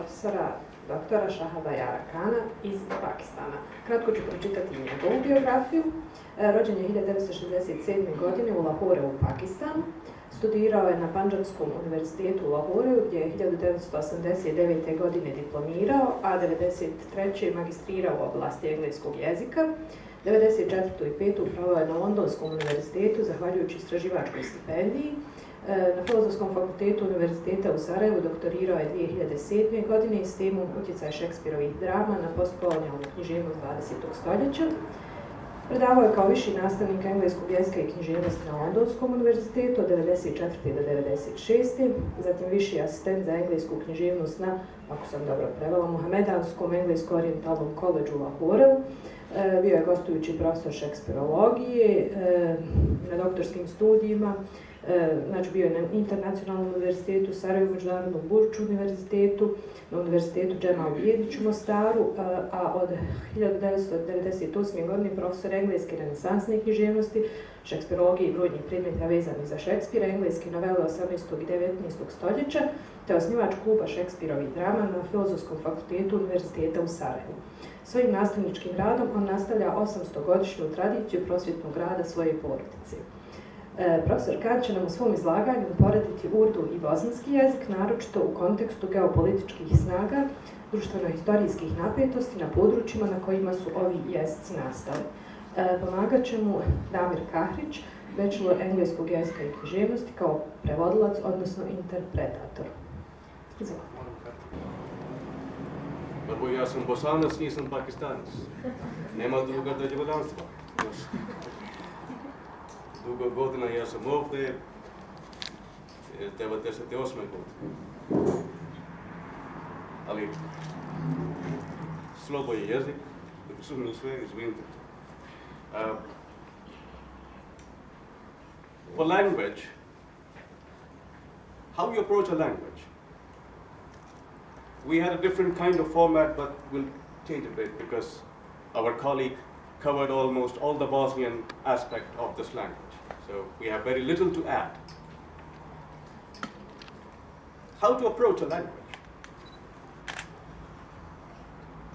profesora doktora Shahaba iz Pakistana. Kratko ću pročitati njegovu biografiju. Rođen je 1967. godine u Lahoreu u Pakistanu. Studirao je na Pandžabskom univerzitetu u Lahoreu gdje je 1989. godine diplomirao, a 1993. magistrirao u oblasti engleskog jezika. 1994. i 1995. proveo je na Londonskom univerzitetu zahvaljujući istraživačkoj stipendiji. Na Filozofskom fakultetu Univerziteta u Sarajevu doktorirao je 2007. godine s temom utjecaj Šekspirovih drama na postkolonijalnu književnost 20. stoljeća. Predavao je kao viši nastavnik engleskog jezika i književnosti na Londonskom univerzitetu od 1994. do 1996. Zatim viši asistent za englesku književnost na, ako sam dobro prevela, Mohamedanskom englesko-orientalnom koledžu u Lahoreu. Bio je gostujući profesor šekspirologije na doktorskim studijima. Znači bio je na Internacionalnom univerzitetu, Sarajevu, Međunarodnom Burču univerzitetu, na Univerzitetu Džemal Bijedić u Mostaru, a od 1998. godine profesor engleske renesansne književnosti, šekspirologije i brojnih predmeta vezanih za Šekspira, engleske novele 18. i 19. stoljeća, te osnivač kluba Šekspirovih drama na Filozofskom fakultetu Univerziteta u Sarajevu. Svojim nastavničkim radom on nastavlja 800-godišnju tradiciju prosvjetnog rada svoje porodice. Profesor Khan će nam u svom izlaganju uporediti urdu i bosanski jezik, naročito u kontekstu geopolitičkih snaga, društveno-historijskih napetosti na područjima na kojima su ovi jezici nastali. Pomagat će mu Damir Kahrić, bachelor engleskog jezika i književnosti kao prevodilac, odnosno interpretator. Izvolite. Prvo, ja sam Bosanac, nisam Pakistanac. Nema druga državljanstva. Dugo godina ja sam ovdje, 98. godine. Ali slobo je jezik, sumnju sve, izvinite. For language, how you approach a language? We had a different kind of format, but we'll change a bit because our colleague covered almost all the Bosnian aspect of this language. So we have very little to add. How to approach a language?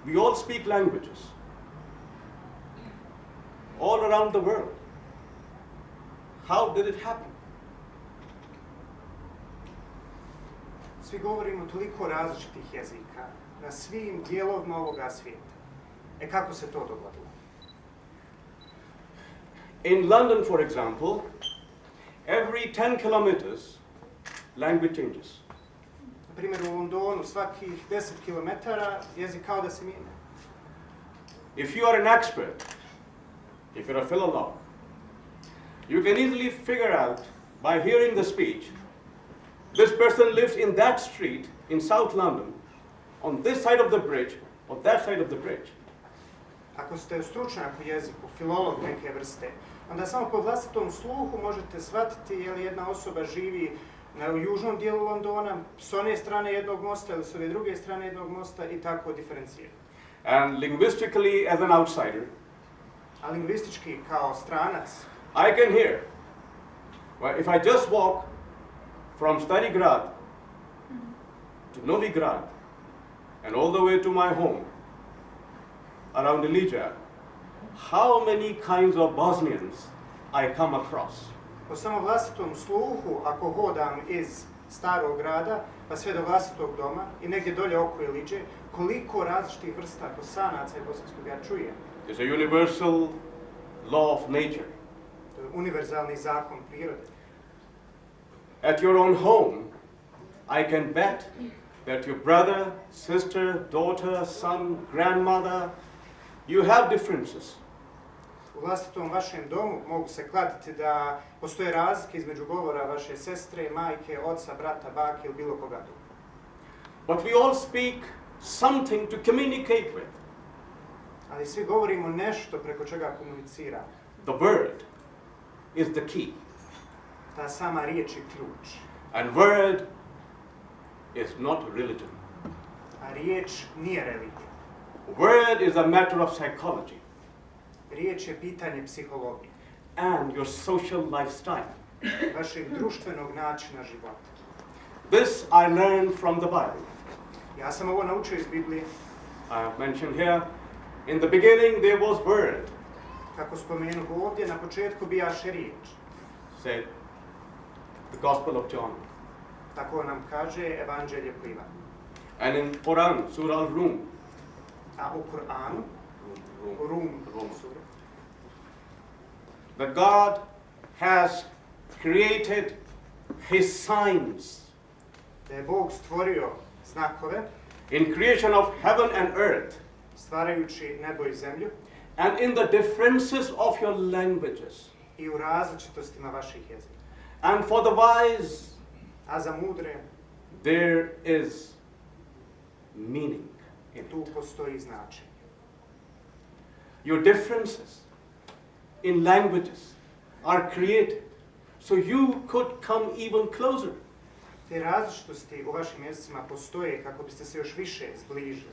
We all speak languages all around the world. How did it happen? Svi govorimo toliko različitih jezika na svim dijelovima ovoga svijeta. Kako se to dogodilo? In London, for example, every 10 kilometers, language changes. Na primjer, u Londonu svakih 10 kilometara jezik kao da se mijenja. If you are an expert, if you're a philolog, you can easily figure out by hearing the speech, this person lives in that street in South London, on this side of the bridge, or that side of the bridge. Ako ste stručnjak u jeziku, filolog neke vrste, onda samo po vlastitom sluhu možete shvatiti je li jedna osoba živi na južnom dijelu Londona, s one strane jednog mosta ili s ove druge strane jednog mosta i tako diferencijirati. And linguistically as an outsider, a lingvistički kao stranac, I can hear. Well, if I just walk from Starigrad to Novi Grad and all the way to my home around Ilija, how many kinds of Bosnians I come across. Po samo vlastitom sluhu, ako hodam iz starog grada pa sve do vlastitog doma i negdje dolje oko Ilidže, koliko različitih vrsta Bosanaca i bosanskog ja čujem. It's a universal law of nature. To je univerzalni zakon prirode. At your own home, I can bet that your brother, sister, daughter, son, grandmother, you have differences. U vlastitom vašem domu mogu se kladiti da postoje razlike između govora vaše sestre, majke, oca, brata, bake ili bilo koga drugog. But we all speak something to communicate with. Ali svi govorimo nešto preko čega komuniciramo. The word is the key. Ta sama riječ je ključ. And word is not religion. A riječ nije religija. Word is a matter of psychology. Riječ je pitanje psihologije. And your social lifestyle. Vašeg društvenog načina života. This I learned from the Bible. Ja Ja sam ovo naučio iz Biblije. I have mentioned here, in the beginning there was Word, Kako spomenu ovdje, na početku bijaše riječ. said the Gospel of John. Tako nam kaže Evanđelje po Ivanu. And in Quran, Surah Al-Rum, A u Kur'anu, Rum sura, that God has created His signs da je Bog stvorio znakove, in creation of heaven and earth, stvarajući nebo i zemlju, and in the differences of your languages. i u različitostima vaših jezika. And for the wise, A za mudre, there is meaning in tu it. postoji značenje. Your differences in languages are created so you could come even closer. Te različitosti u vašim jezicima postoje kako biste se još više zbližili.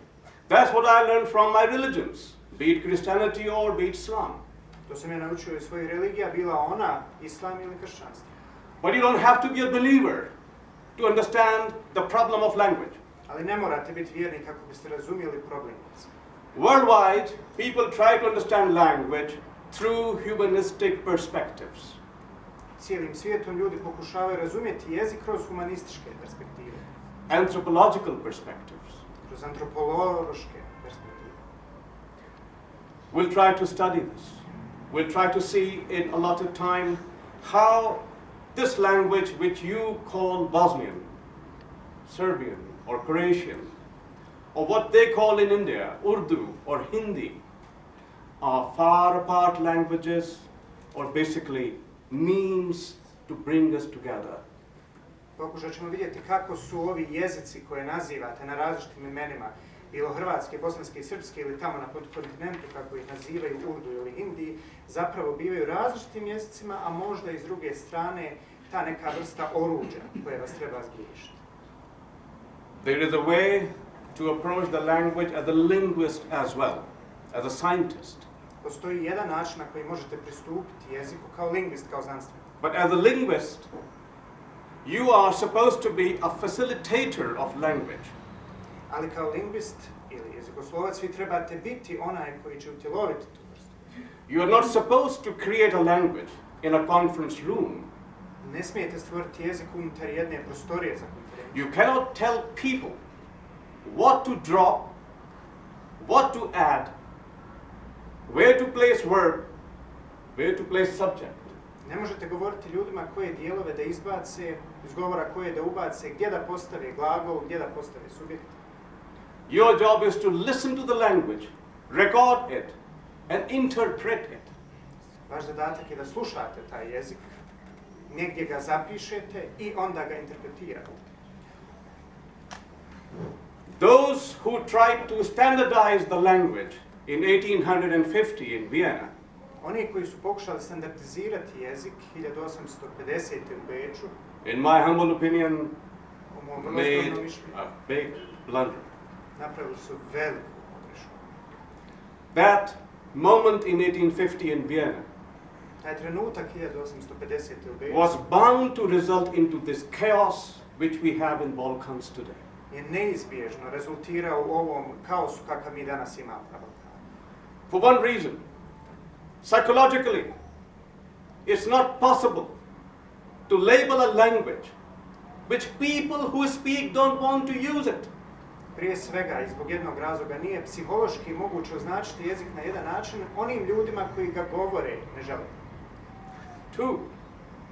That's what I learned from my religions, be it Christianity or be it Islam. To sam ja naučio iz svojih religija, bila ona islam ili kršćanstvo. But you don't have to be a believer to understand the problem of language. Ali ne morate biti vjerni kako biste razumjeli problem jezika. Worldwide, people try to understand language through humanistic perspectives. Cijelim svijetom ljudi pokušavaju razumjeti jezik kroz humanističke perspektive, Anthropological perspectives. kroz antropološke perspektive. We'll try to study this. We'll try to see in allotted time how this language which you call Bosnian, Serbian or Croatian, or what they call in India, Urdu or Hindi, are far apart languages or basically means to bring us together. Pokušat ćemo vidjeti kako su ovi jezici koje nazivate na različitim imenima, bilo hrvatski, bosanski i srpski ili tamo na kontinentu kako ih nazivaju Urdu ili Hindi, zapravo bivaju različitim jezicima, a možda i s druge strane ta neka vrsta oruđa koje vas treba zbližiti. There is a way to approach the language as a linguist as well, as a scientist. Postoji jedan način na koji možete pristupiti jeziku kao lingvist, kao znanstvenik. But as a linguist, you are supposed to be a facilitator of language. Ali kao lingvist ili jezikoslovac vi trebate biti onaj koji će utjeloviti tu vrstu. You are not supposed to create a language in a conference room. Ne smijete stvoriti jezik unutar jedne prostorije za konferenciju. You cannot tell people what to drop, what to add, where to place verb, where to place subject. Ne možete govoriti ljudima koje dijelove da izbace, iz govora koje da ubace, gdje da postave glagol, gdje da postave subjekt. Your job is to listen to the language, record it, and interpret it. Vaš zadatak je da slušate taj jezik, negdje ga zapišete i onda ga interpretirate. Those who tried to standardize the language in 1850 in Vienna Oni koji su pokušali standardizirati jezik 1850. u Beču, in my humble opinion, u mom vrlo made skromnom mišljenju, a big blunder. napravili su veliku pogrešku. That moment in 1850 in Vienna Taj trenutak 1850. u Beču was bound to result into this chaos which we have in Balkans today. je neizbježno rezultirao u ovom kaosu kakav mi danas imamo na Balkanu. For one reason, psychologically, it's not possible to label a language which people who speak don't want to use it. Prije svega, i zbog jednog razloga, nije psihološki moguće označiti jezik na jedan način onim ljudima koji ga govore ne žele. Two,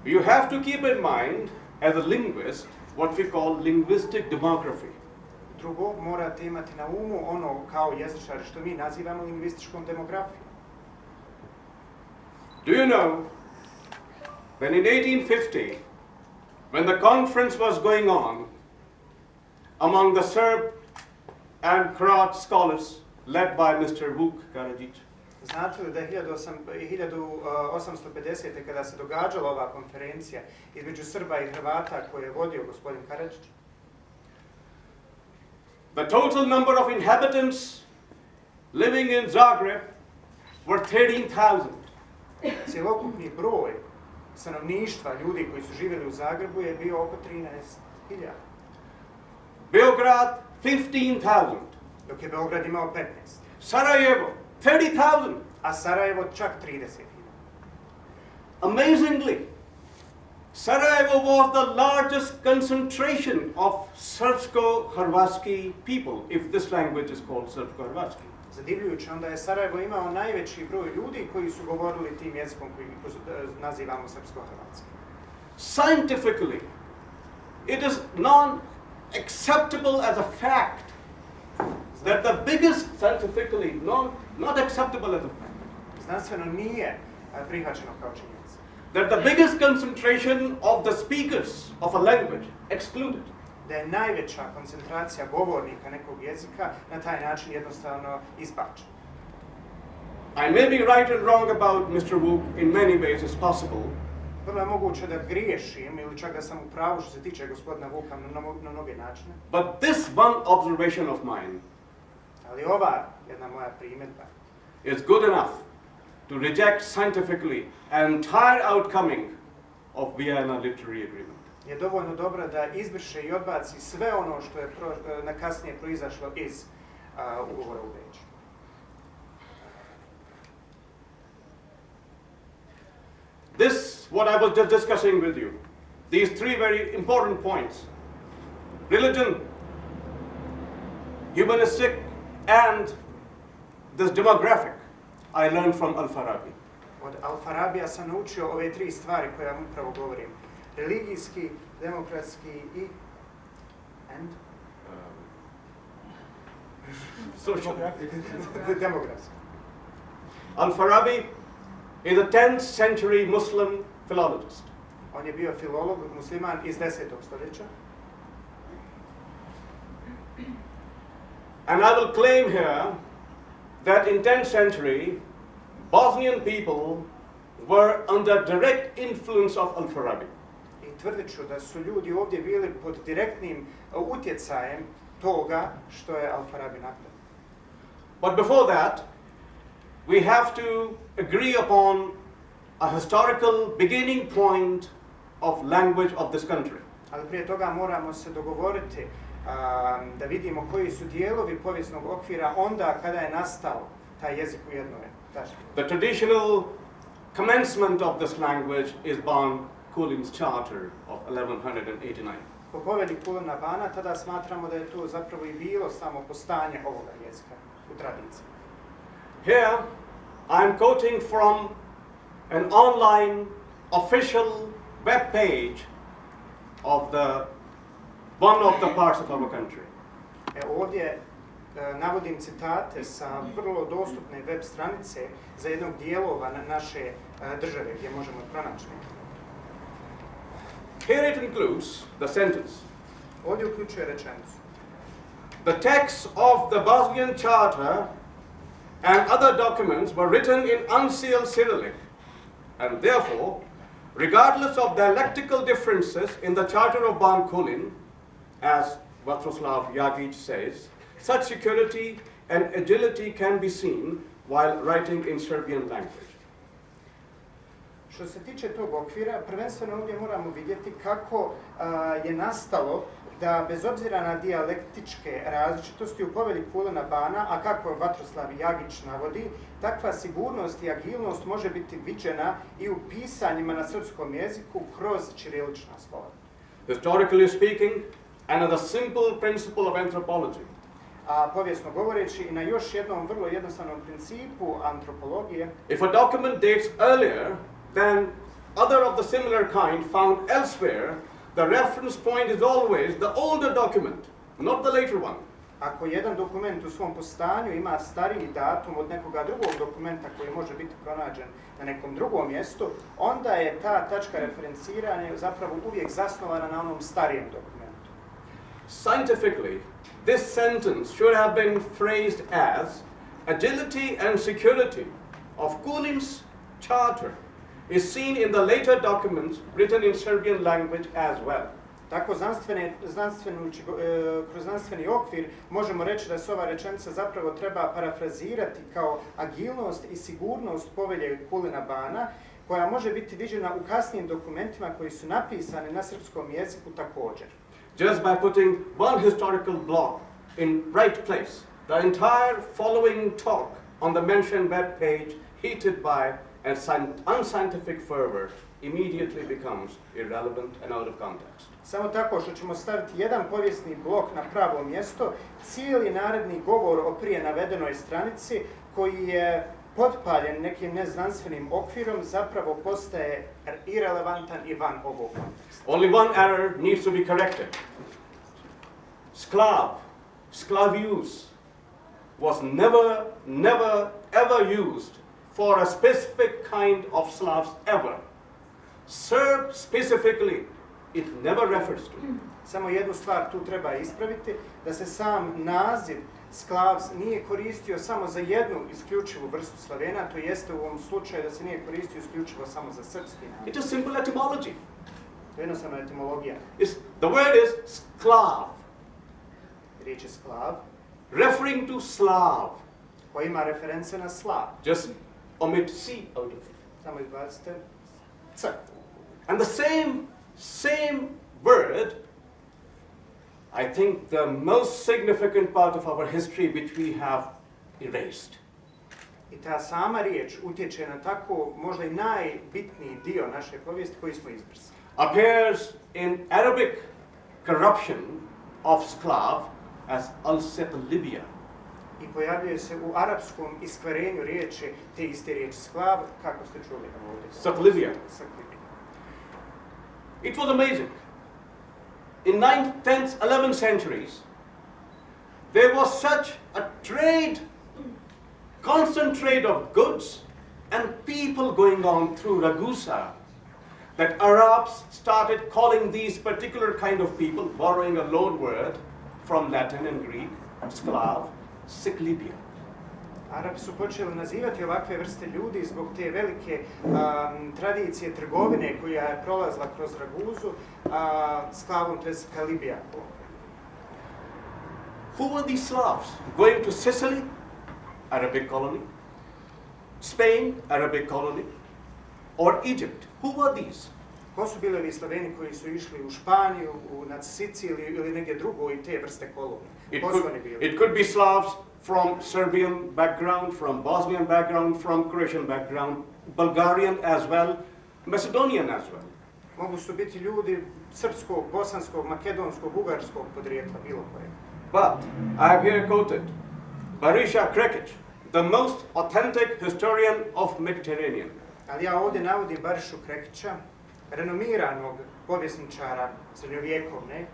you have to keep in mind, as a linguist, what we call linguistic demography. Drugo, morate imati na umu ono kao jezičari što mi nazivamo lingvističkom demografijom. Do you know that in 1850, when the conference was going on among the Serb and Croat scholars led by Mr. Vuk Karadžić, Znate li da je 1850. kada se događala ova konferencija između Srba i Hrvata koje je vodio gospodin Karadžić, the total number of inhabitants living in Zagreb were 13,000. cjelokupni broj stanovništva ljudi koji su živjeli u Zagrebu je bio oko 13.000. Beograd, 15,000. dok je Beograd imao 15. Sarajevo, 30,000. A Sarajevo čak 30.000. Amazingly, Sarajevo was the largest concentration of Srpsko-Hrvatski people, if this language is called Srpsko-Hrvatski. Zadivljujuće, onda je Sarajevo imao najveći broj ljudi koji su govorili tim jezikom koji nazivamo srpsko-hrvatski. Scientifically, it is non-acceptable as a fact that the biggest, scientifically, not acceptable as a fact. Znanstveno nije prihvaćeno kao činjenica. That the biggest concentration of the speakers of a language excluded. Da je najveća koncentracija govornika nekog jezika na taj način jednostavno izbačena. I may be right and wrong about Mr. Wook in many ways as possible. Vrlo je moguće da griješim ili čak da sam u pravu što se tiče gospodina Vuka na mnoge načine. But this one observation of mine Ali ova jedna moja primjedba is good enough to reject scientifically an entire outcoming of Vienna Literary Agreement. je dovoljno dobra da izbriše i odbaci sve ono što je na kasnije proizašlo iz ugovora u Beču. This, what I was just discussing with you, these three very important points, religion, humanistic, and this demographic, I learned from Al-Farabi. Od Al-Farabija sam naučio ove tri stvari koje vam upravo govorim. Religijski, demokratski i Social. demografski. Al-Farabi is a 10th century Muslim philologist. On je bio filolog, musliman iz 10. stoljeća. And I will claim here that in 10th century, Bosnian people were under direct influence of Al-Farabi. I tvrdit ću da su ljudi ovdje bili pod direktnim utjecajem toga što je Al-Farabi napravio. But before that, we have to agree upon a historical beginning point of language of this country. Ali prije toga moramo se dogovoriti da vidimo koji su dijelovi povijesnog okvira onda kada je nastao taj jezik u jednoj tački. The traditional commencement of this language is Ban Kulin's Charter of 1189. Po povelji Kulina Bana tada smatramo da je to zapravo i bilo samo postanje ovoga jezika u tradiciji. Here, I'm quoting from an online official web page of one of the parts of our country. Ovdje navodim citate sa vrlo dostupne web stranice za jednog dijelova naše države gdje možemo pronaći. Here it includes the sentence. Ovdje uključuje rečenicu. The texts of the Bosnian Charter and other documents were written in unsealed Cyrillic, and therefore, regardless of dialectical differences in the Charter of Ban Kulin, as Vatroslav Jagic says, such security and agility can be seen while writing in Serbian language. Što se tiče tog okvira, prvenstveno ovdje moramo vidjeti kako je nastalo da bez obzira na dijalektičke različitosti u povelji Kulina Bana, a kako Vatroslav Jagić navodi, takva sigurnost i agilnost može biti viđena i u pisanjima na srpskom jeziku kroz ćirilična slova. Historically speaking, another simple principle of anthropology. A povijesno govoreći i na još jednom vrlo jednostavnom principu antropologije, if a document dates earlier than other of the similar kind found elsewhere, the reference point is always the older document, not the later one. Ako jedan dokument u svom postanju ima stariji datum od nekoga drugog dokumenta koji može biti pronađen na nekom drugom mjestu, onda je ta tačka referenciranja zapravo uvijek zasnovana na onom starijem dokumentu. Scientifically, this sentence should have been phrased as agility and security of Kulin's charter is seen in the later documents written in Serbian language as well. Tako kroz znanstveni okvir možemo reći da se ova rečenica zapravo treba parafrazirati kao agilnost i sigurnost povelje Kulina Bana, koja može biti viđena u kasnijim dokumentima koji su napisani na srpskom jeziku također. Just by putting one historical block in right place. The entire following talk on the mentioned web page, heated by an unscientific fervor, immediately becomes irrelevant and out of context. Samo tako što ćemo staviti jedan povijesni blok na pravo mjesto, cijeli naredni govor o prije navedenoj stranici, koji je potpaljen nekim neznanstvenim okvirom, zapravo postaje irelevantan i van ovog konteksta. Only one error needs to be corrected. Sclavius was never, ever used for a specific kind of Slavs ever. Serb specifically, it never refers to. Samo jednu stvar tu treba ispraviti, da se sam naziv sklavs nije koristio samo za jednu isključivu vrstu Slavena, to jeste u ovom slučaju da se nije koristio isključivo samo za srpski narod. It is simple etymology. To je jednostavno etimologija. The word is Sclav, Riječ je sklav, referring to Slav. koja ima reference na slav. Just omit C out of it. Samo izbacite c. And the same word, I think the most significant part of our history which we have erased. I ta sama riječ utječe na tako možda i najbitniji dio naše povijesti koji smo izbrisali. Appears in Arabic corruption of Sclav as al-Libya. I pojavljuje se u arapskom iskvarenju riječi, te iste riječi sklav, kako ste čuli ovdje. Saklibija. It was amazing. In 9th, 10th, 11th centuries, there was such a trade, constant trade of goods and people going on through Ragusa, that Arabs started calling these particular kind of people, borrowing a loan word from Latin and Greek, Sclav, Siklibia. Arabi su počeli nazivati ovakve vrste ljudi zbog te velike tradicije trgovine koja je prolazila kroz Raguzu, sklavom, to je Kalibija. Who were these Slavs? Going to Sicily, Arabic colony, Spain, Arabic colony, or Egypt? Who were these? Ko su bili ovi Slaveni koji su išli u Španiju, na Siciliju ili negdje drugo i te vrste kolonije? It could be Slavs from Serbian background, from Bosnian background, from Croatian background, Bulgarian as well, Macedonian as well. Mogu su biti ljudi srpskog, bosanskog, makedonskog, bugarskog podrijetla, bilo koje. But I have here quoted Barisha Krekic, the most authentic historian of Mediterranean. Ali ja ovdje navodim Barišu Krekića, renomiranog povjesničara srednjovjekovne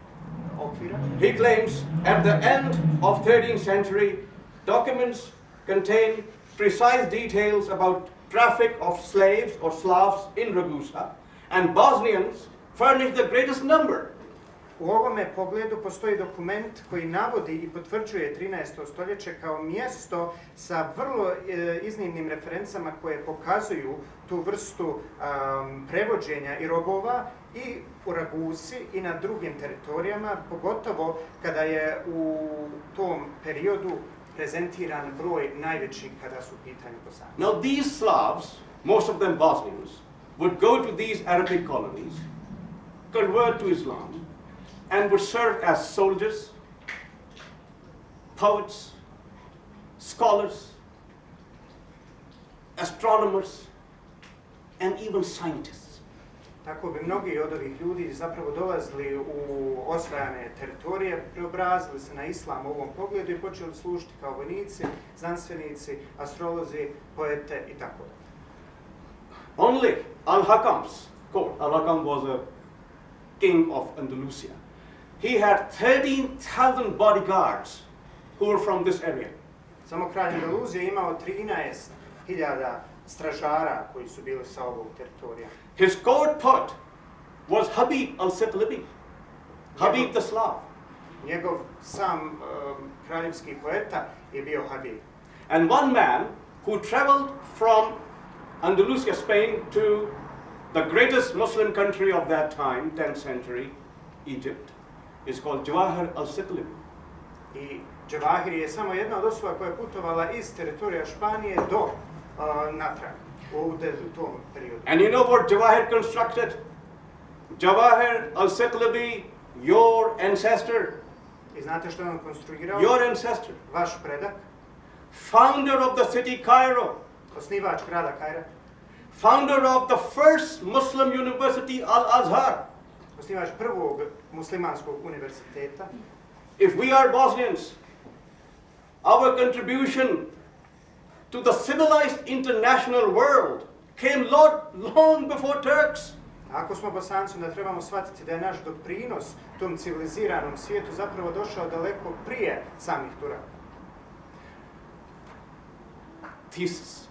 okvira. He claims at the end of 13th century, documents contain precise details about traffic of slaves or Slavs in Ragusa, and Bosnians furnish the greatest number. U ovome pogledu postoji dokument koji navodi i potvrđuje 13. stoljeće kao mjesto sa vrlo iznimnim referencama koje pokazuju tu vrstu prevođenja i robova i u Ragusi i na drugim teritorijama, pogotovo kada je u tom periodu prezentiran broj najvećih kada su u pitanju Bosanci. Now these Slavs, most of them Bosnians, would go to these Arabic colonies, convert to Islam, and would serve as soldiers, poets, scholars, astronomers, and even scientists. Tako bi mnogi od ovih ljudi zapravo dolazili u osvajane teritorije, preobrazili se na islam u ovom pogledu i počeli služiti kao vojnici, znanstvenici, astrolozi, poete i tako. Only Al-Hakam's court, Al-Hakam was a king of Andalusia. He had 13,000 bodyguards who were from this area. Samo kralj Andaluzije je imao 13.000 stražara koji su bili sa ovog teritorija. His court poet was Habib al-Siqlibi, Habib the Slav. Njegov sam kraljevski poeta je bio Habib. And one man who traveled from Andalusia, Spain, to the greatest Muslim country of that time, 10th century, Egypt, is called Jawahir al-Siqlibi. I Jawahir je samo jedna od osoba koja je putovala iz teritorija Španije do natrag u tom periodu. And you know what Jawahir constructed? Jawahir al-Siqlibi, your ancestor. I znate što je on konstruirao? Your ancestor. Vaš predak, Founder of the city Cairo. osnivač grada Kaira, Founder of the first Muslim university, Al-Azhar. osnivač prvog muslimanskog univerziteta. If we are Bosnians, our contribution to the civilized international world came long before Turks. Ako smo Bosanci, onda trebamo shvatiti da je naš doprinos tom civiliziranom svijetu zapravo došao daleko prije samih Turaka. Thesis.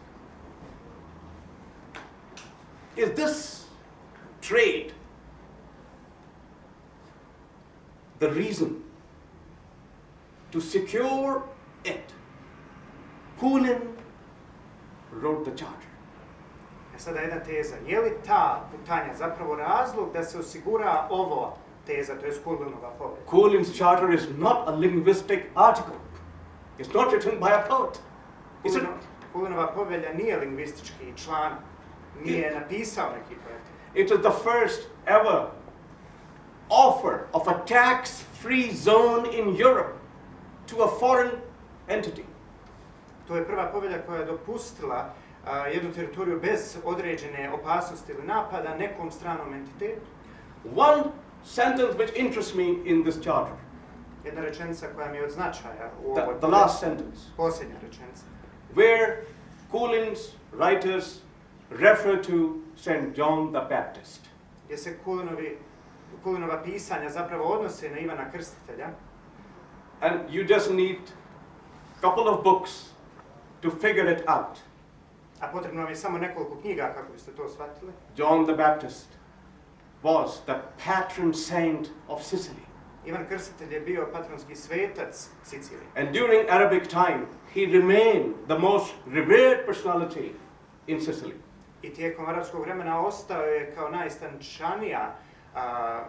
Is this trade the reason to secure it? Kulin wrote the charter. Sada jedna teza. Je li ta putanja zapravo razlog da se osigura ova teza, to je Kulinova povelja? Kulin's charter is not a linguistic article. It's not written by a poet. Kulinova povelja nije lingvistički članak, nije napisao neki poet. It is the first ever offer of a tax-free zone in Europe to a foreign entity. To je prva povelja koja je dopustila jednu teritoriju bez određene opasnosti ili napada nekom stranom entitetu. One sentence which interests me in this charter, Jedna rečenica koja mi je od značaja u ovoj the last sentence, posljednja rečenica, where Kulin's writers refer to St. John the Baptist. gdje se Kulinova pisanja zapravo odnose na Ivana Krstitelja. And you just need a couple of books to figure it out. A potrebno vam je samo nekoliko knjiga kako biste to shvatili. John the Baptist was the patron saint of Sicily. Ivan Krstitelj je bio patronski svetac Sicilije. And during Arabic time, he remained the most revered personality in Sicily. I tijekom arapskog vremena ostao je kao najistančanija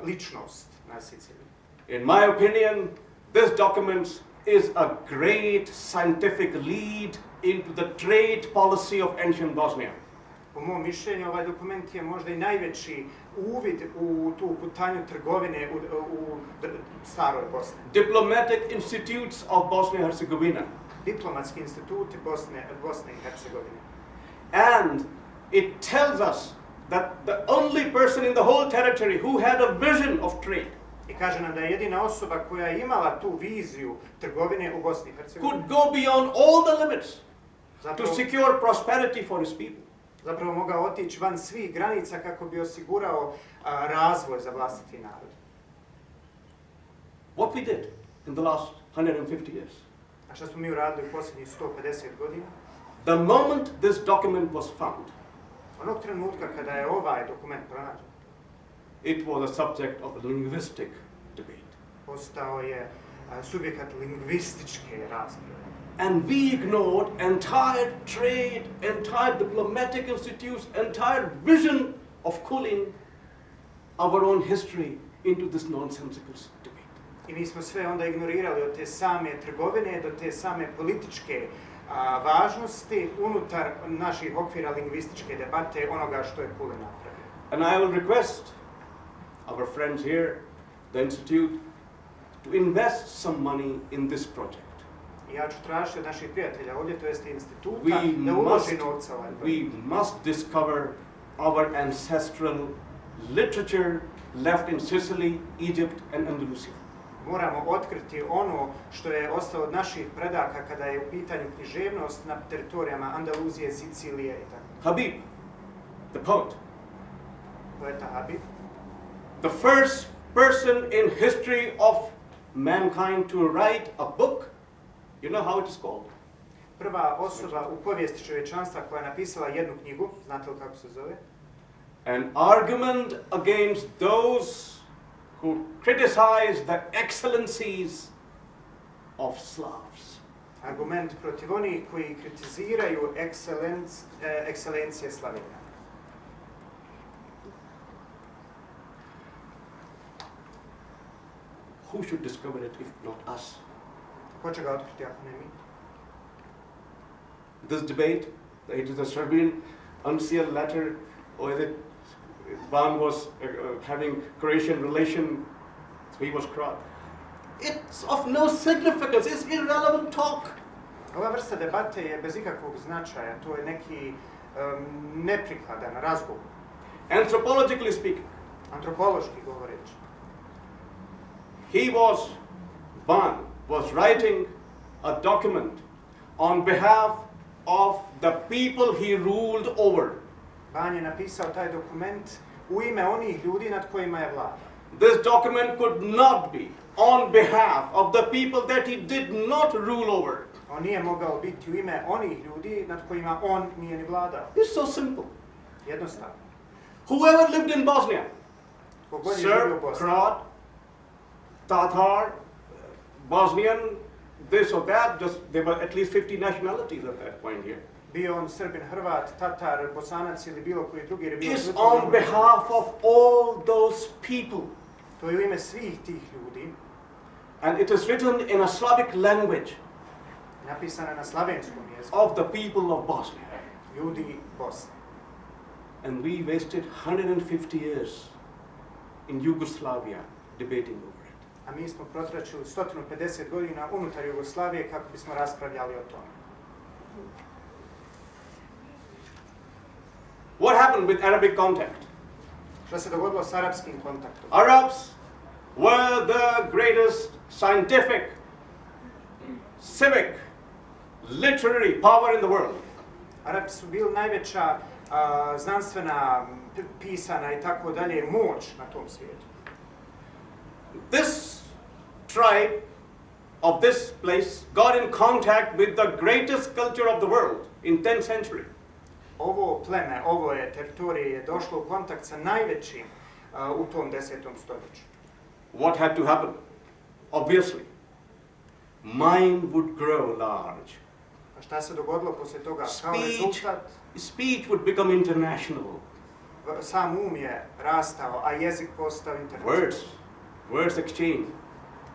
ličnost na Siciliji. In my opinion, this document is a great scientific lead into the trade policy of ancient Bosnia. Po mom mišljenju, ovaj dokument je možda i najveći uvid u tu putanju trgovine u staroj Bosni. Diplomatic institutes of Bosnia and Herzegovina. Diplomatski instituti Bosne i Hercegovine. And it tells us that the only person in the whole territory who had a vision of trade I kaže nam da je jedina osoba koja je imala tu viziju trgovine u Bosni i Hercegovini could go beyond all the limits to zapravo, secure prosperity for his people. zapravo mogao otići van svih granica kako bi osigurao razvoj za vlastiti narod. What we did in the last 150 years. A što smo mi uradili u posljednjih 150 godina? The moment this document was found, Onog trenutka kada je ovaj dokument pronađen, it was a subject of a linguistic debate. postao je subjekat lingvističke rasprave. And we ignored entire trade, entire diplomatic institutes, entire vision of Kulin, our own history, into this nonsensical debate. I mi smo sve onda ignorirali od te same trgovine do te same političke važnosti unutar naših okvira lingvističke debate onoga što je Kulin napravio. And I will request our friends here, the Institute, to invest some money in this project. I ja ću tražiti od naših prijatelja ovdje, to jest instituta, We da uloži novca ovaj projekt. we must discover our ancestral literature left in Sicily, Egypt, and Andalusia. Moramo otkriti ono što je ostalo od naših predaka kada je u pitanju književnost na teritorijama Andaluzije, Sicilije i tako. Habib, the poet, Poeta Habib, the first person in history of mankind to write a book, you know how it is called? prva osoba u povijesti čovječanstva koja je napisala jednu knjigu, znate li kako se zove? An argument against those who criticize the excellencies of Slavs. Argument protiv onih koji kritiziraju ekscelencije Slavena. Who should discover it if not us? Ko će ga otkriti ako ne mi? This debate, it is a Serbian uncial letter, or is it, one was having Croatian relation, so he was Croat. It's of no significance. It's irrelevant talk. Ova vrsta debate je bez ikakvog značaja, to je neki neprikladan razgovor. Anthropologically speaking, Antropološki govoreći. he was writing a document on behalf of the people he ruled over. Ban je napisao taj dokument u ime onih ljudi nad kojima je vladao. This document could not be on behalf of the people that he did not rule over. On nije mogao biti u ime onih ljudi nad kojima on nije ni vladao. It's so simple. Jednostavno. Whoever lived in Bosnia, Kogod je živio u Serb, Bosni, Croat, Tatar, Bosnian, this or that, just there were at least 50 nationalities at that point here. bio on Srbin, Hrvat, Tatar, Bosanac ili bilo koji drugi, jer je bio Is toliko on mnogo. behalf of all those people. To je u ime svih tih ljudi, And it is written in a Slavic language napisana na slavenskom jeziku, of the people of Bosnia. ljudi Bosne. And we wasted 150 years in Yugoslavia debating over it. A mi smo protračili 150 godina unutar Jugoslavije kako bismo raspravljali o tome. What happened with Arabic contact? Što se dogodilo s arapskim kontaktom? Arabs were the greatest scientific, civic, literary power in the world. Arapi su bili najveća znanstvena, pisana i tako dalje moć na tom svijetu. This tribe of this place got in contact with the greatest culture of the world in 10th century. Ovo pleme, ovo je teritorije je došlo u kontakt sa najvećim u tom 10. stoljeću. What had to happen? Obviously, mind would grow large. A šta se dogodilo poslije toga? Kao rezultat, Speech would become international. sam je rastao, a jezik postao internacionalan. Words exchange.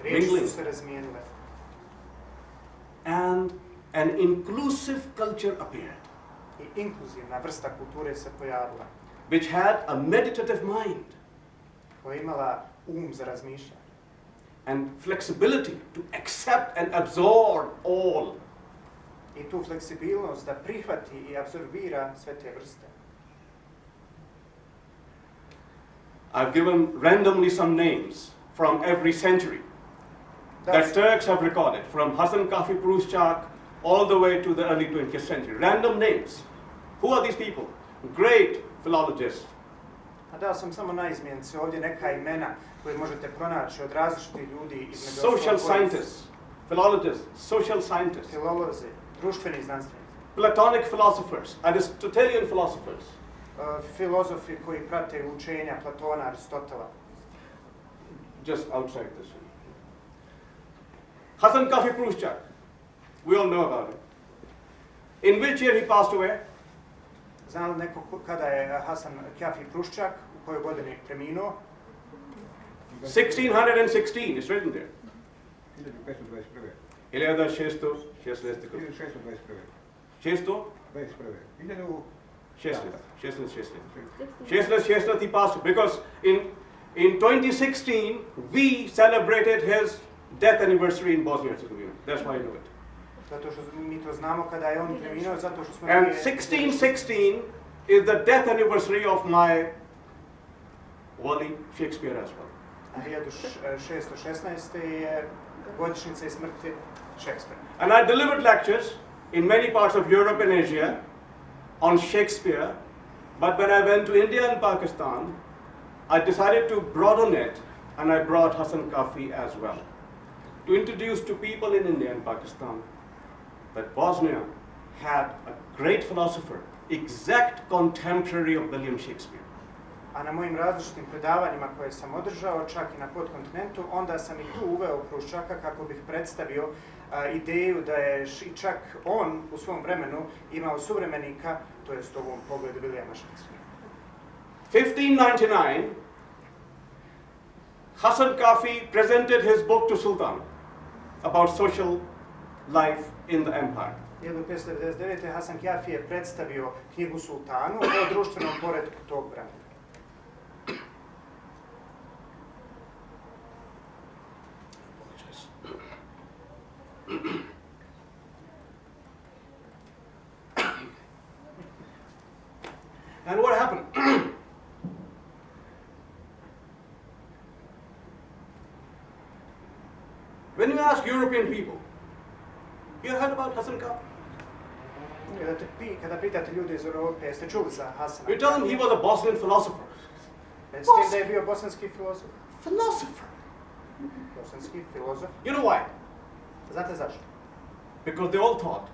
Riječi mingling. su se razmijenile. And an inclusive culture appeared, I inkluzivna vrsta kulture se pojavila, which had a meditative mind koja je imala za razmišljanje and flexibility to accept and absorb all. i tu fleksibilnost da prihvati i apsorbira sve te vrste. I've given randomly some names from every century that Turks have recorded, from Hasan Kafi Prushchak all the way to the early 20th century. Random names. Who are these people? Great philologists. A dao sam samo naizmjenice ovdje neka imena koje možete pronaći od različitih ljudi između Social ostalog scientists, philologists, social scientists, filolozi, društveni znanstvenici, Platonic philosophers, Aristotelian philosophers, filozofi koji prate učenja Platona, Aristotela. just outside this. Hasan Kafi Prushchak, we all know about it. In which year he passed away? Zna li neko kada je Hasan Kafi Prushchak, u kojoj godini preminuo? 1616, it's written there. 1521. 1621. 1621. 1616 he passed away, because in 2016 we celebrated his death anniversary in Bosnia and Herzegovina. That's why I know it. Zato što mi to znamo kada je on preminuo, zato što smo... And 1616 is the death anniversary of my Wali Shakespeare as well. A 1616. je godišnjica i smrti Šekspira. And I delivered lectures in many parts of Europe and Asia on Shakespeare, but when I went to India and Pakistan, I decided to broaden it, and I brought Hasan Kafi as well, to introduce to people in India and Pakistan that Bosnia had a great philosopher, exact contemporary of William Shakespeare. A na mojim različitim predavanjima koje sam održao, čak i na podkontinentu, onda sam i tu uveo Pruščaka kako bih predstavio ideju da je čak on u svom vremenu imao suvremenika, to jest u ovom pogledu Williama Shakespearea. 1599, Hasan Kafi presented his book to Sultan about social life in the empire. 1599. Hasan Kafi je predstavio knjigu Sultanu o društvenom poretku tog vremena. ask European people, you heard about Hasan Kafi? Kada pitate ljude iz Europe, jeste čuli za Hasana? You tell them he was a Bosnian philosopher. Recite im da je bio bosanski filozof. Philosopher. Bosanski filozof. You know why? Znate zašto? Because they all thought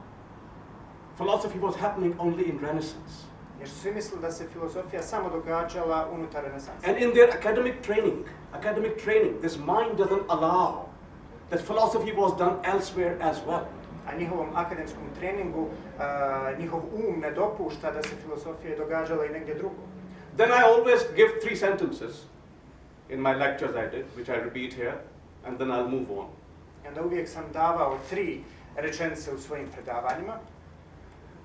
philosophy was happening only in Renaissance. Jer su svi mislili da se filozofija samo događala unutar renesanse. And in their academic training, this mind doesn't allow that philosophy was done elsewhere as well. A njihovom akademskom treningu, njihov ne dopušta da se filozofija događala i negdje drugo. Then I always give 3 sentences in my lectures I did, which I repeat here, and then I'll move on. I onda uvijek sam davao 3 rečenice u svojim predavanjima.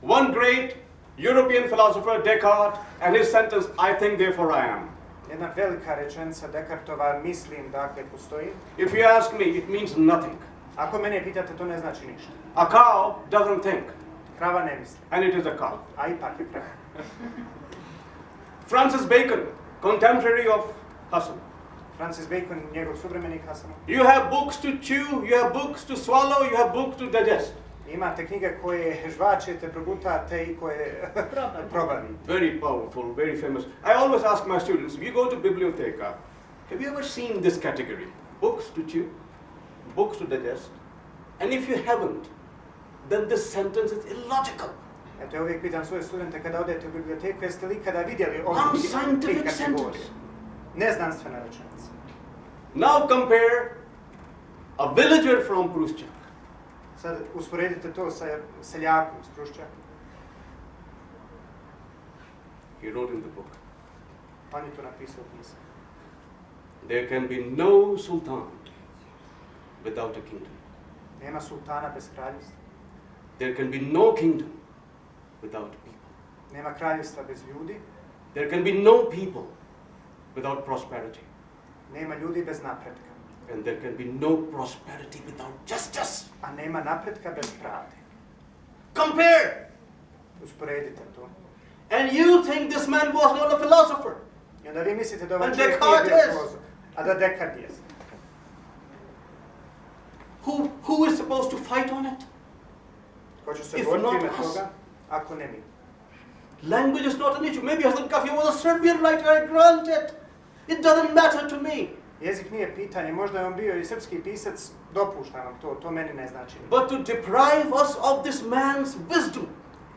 One great European philosopher, Descartes, and his sentence, I think, therefore I am. Jedna velika rečenica Descartova, mislim, dakle, postoji. If you ask me, it means nothing. Ako mene pitate, to ne znači ništa. A cow doesn't think, Krava ne misli, and it is a cow. a ipak je krava. Francis Bacon, contemporary of Hasan. Francis Bacon, njegov suvremenik Hasanov. You have books to chew, you have books to swallow, you have books to digest. Imate knjige koje žvačete, progutate i koje probavite. Very powerful, very famous. I always ask my students, if you go to bibliotheca, have you ever seen this category? Books to chew, books to digest. And if you haven't, then this sentence is illogical. Eto, ja uvijek pitam svoje studente kada odete u biblioteku, jeste li ikada vidjeli Unscientific sentence. Neznanstvena rečenica. Now compare a villager from Pruščak. Sad usporedite to sa seljakom iz Pruščaka. He wrote in the book, On je to napisao u knjizi. there can be no sultan without a kingdom. Nema sultana bez kraljevstva. There can be no kingdom without people. Nema kraljevstva bez ljudi. There can be no people without prosperity. Nema ljudi bez napretka. And there can be no prosperity without justice. A nema napretka bez pravde. Compare! Usporedite to. And you think this man was not a philosopher. I onda vi mislite da ovaj And čovjek nije bio Descartes. filozof. A da Descartes jest. Who is supposed to fight on it? Ko će se If boriti not ime us. toga, ako ne mi. Language is not an issue. Maybe Hasan Kafi was a Serbian writer, I grant it. It doesn't matter to me. Jezik nije pitanje, možda je on bio i srpski pisac, dopuštam vam to meni ne znači. But to deprive us of this man's wisdom.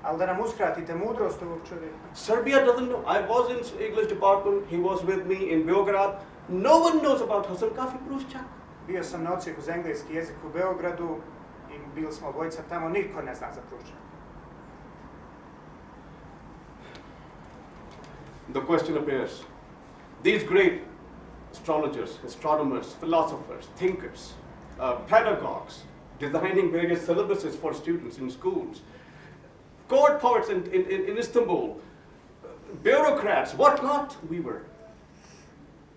Ali da nam uskratite mudrost ovog čovjeka. Serbia doesn't know. I was in English department. He was with me in Beograd. No one knows about Hasan Kafi Pruščak. Bio sam na odsjeku za engleski jezik u Beogradu i bili smo obojica tamo, nitko ne zna za Pruščak. The question appears, these great astrologers, astronomers, philosophers, thinkers, pedagogues, designing various syllabuses for students in schools, court poets in Istanbul, bureaucrats, what not we were.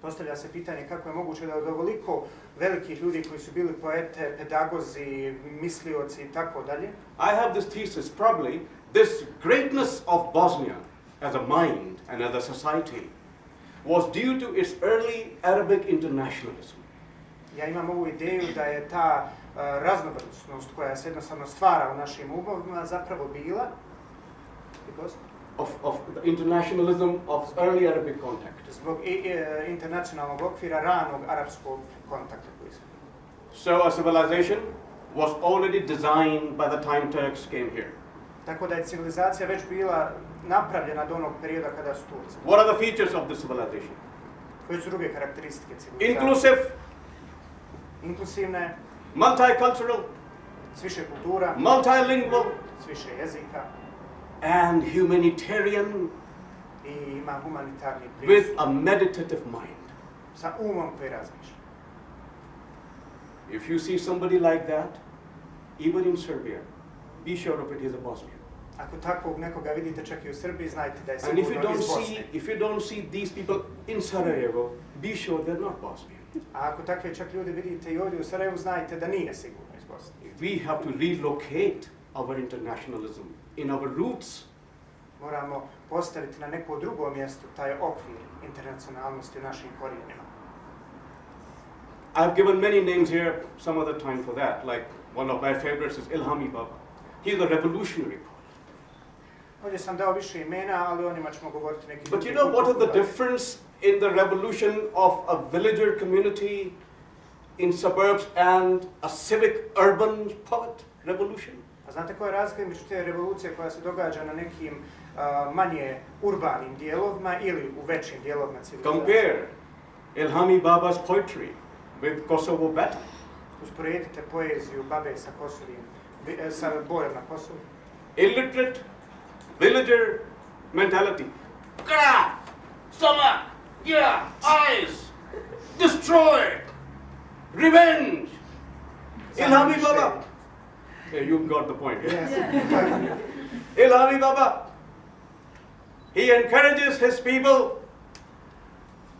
Postavlja se pitanje kako je moguće da od ovoliko velikih ljudi koji su bili poete, pedagozi, mislioci i tako dalje. I have this thesis, probably this greatness of Bosnia as a mind and as a society was due to its early Arabic internationalism. Ja imam ovu ideju da je ta raznovrsnost koja se jednostavno stvara u našim umovima zapravo bila of the internationalism of early Arabic contact. Zbog internacionalnog okvira ranog arapskog kontakta koji su. So a civilization was already designed by the time Turks came here. Tako da je civilizacija već bila napravljena do onog perioda kada su Turci. What are the features of this civilization? Koje su druge karakteristike civilizacije? Inclusive, inkluzivne, multicultural, s više kultura, multilingual, s više jezika, and humanitarian, i ima humanitarni with pristup a meditative mind. sa umom koji razmišlja. If you see somebody like that, even in Serbia, be sure of it, he is a Bosnian. Ako takvog nekoga vidite čak i u Srbiji, znajte da je And if sigurno iz you Bosne. don't see these people in Sarajevo, be sure they're not Bosnian. A ako takve čak ljudi vidite i ovdje u Sarajevu, znajte da nije sigurno iz Bosne. We have to relocate our internationalism in our roots. Moramo postaviti na neko drugo mjesto taj okvir internacionalnosti u našim korijenima. I've given many names here some other time for that. Like one of my favorites is Ilhami Baba. He's a revolutionary. Ovdje sam dao više imena, ali o njima ćemo govoriti neki But you know what is the difference in the revolution of a villager community in suburbs and a civic urban poet revolution? A znate koja je razlika između te revolucije koja se događa na nekim manje urbanim dijelovima ili u većim dijelovima civilizacije? Compare Ilhami Baba's poetry with Kosovo battle. Usporedite poeziju Babe sa sa bojem na Kosovu. Illiterate villager mentality. Kra! Sama! Yeah! Eyes! Destroy! Revenge! Ilhami Baba! Yeah, you got the point. Yes. Ilhami Baba, he encourages his people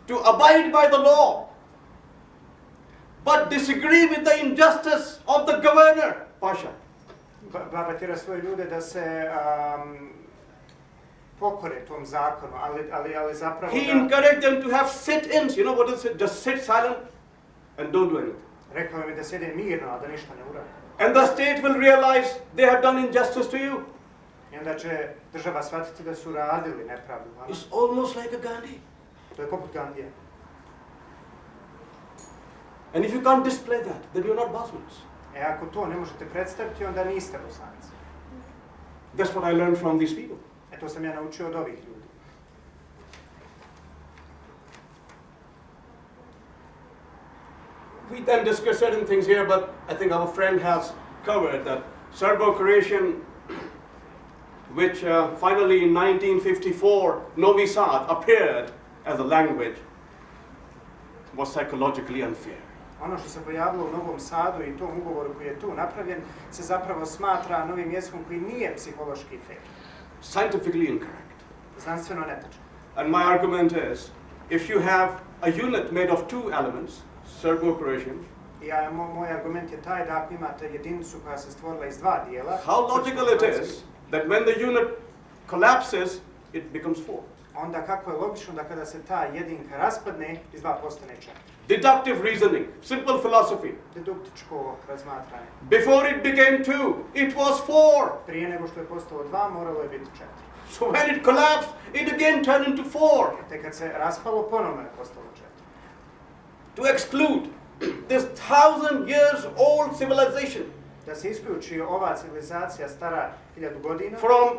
to abide by the law, but disagree with the injustice of the governor, Pasha. Baba tjera svoje ljude da se pokore tom zakonu, ali zapravo He encouraged them to have sit-ins. You know what is it? Just sit silent and don't do anything. rekao im je da sjede mirno, a da ništa ne urade. And the state will realize they have done injustice to you. I onda će država shvatiti da su radili nepravdu. It's almost like a Gandhi. To je poput Gandija. And if you can't display that, then you're not Bosnians. Ako to ne možete predstaviti, onda niste Bosanci. That's what I learned from these people. To sam ja naučio od ovih ljudi. We then discuss certain things here, but I think our friend has covered that Serbo-Croatian, which finally in 1954, Novi Sad appeared as a language, was psychologically unfair. Ono što se pojavilo u Novom Sadu i tom ugovoru koji je tu napravljen se zapravo smatra novim jezikom koji nije psihološki fair. Scientifically incorrect. Znanstveno netačan. And my argument is, if you have a unit made of two elements, Serbo-Croatian, Moj argument je taj da ako imate jedinicu koja se stvorila iz dva dijela, how logical it is that when the unit collapses, it becomes four. Onda kako je logično da kada se ta jedinka raspadne, iz dva postane četiri. Deductive reasoning, simple philosophy. Deduktičko razmatranje. Before it became two, it was four. Prije nego što je postalo dva, moralo je biti četiri. So when it collapsed, it again turned into four. Te kad se raspalo, ponovno je postalo četiri. To exclude this 1,000 years old civilization Da se isključi ova civilizacija stara 1000 godina from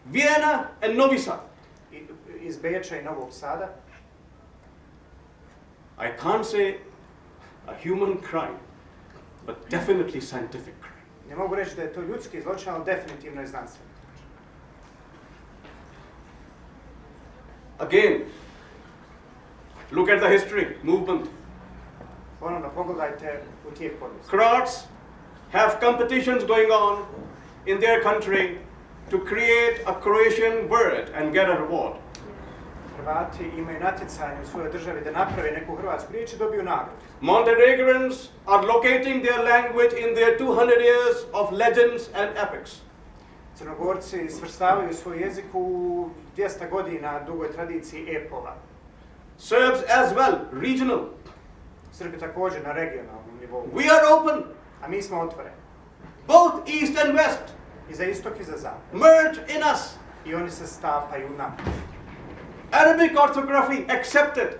Vienna and Novi Sad. Iz Beča i Novog Sada, I can't say a human crime, but definitely scientific crime. ne mogu reći da je to ljudski zločin, ali definitivno je znanstveni zločin. Again, look at the history, movement. Ponovno pogledajte u tijek povijesti. Croats have competitions going on in their country to create a Croatian word and get a reward. Hrvati imaju natjecanje u svojoj državi da naprave neku hrvatsku riječ i dobiju nagradu. Montenegrins are locating their language in their 200 years of legends and epics. Crnogorci svrstavaju svoj jezik u 200 godina dugoj tradiciji epova. Serbs as well, regional. Srbi također na regionalnom nivou. We are open, A mi smo otvoreni. both east and west, I za istok i za zapad. merge in us. I oni se stapaju nam. Arabic orthography accepted,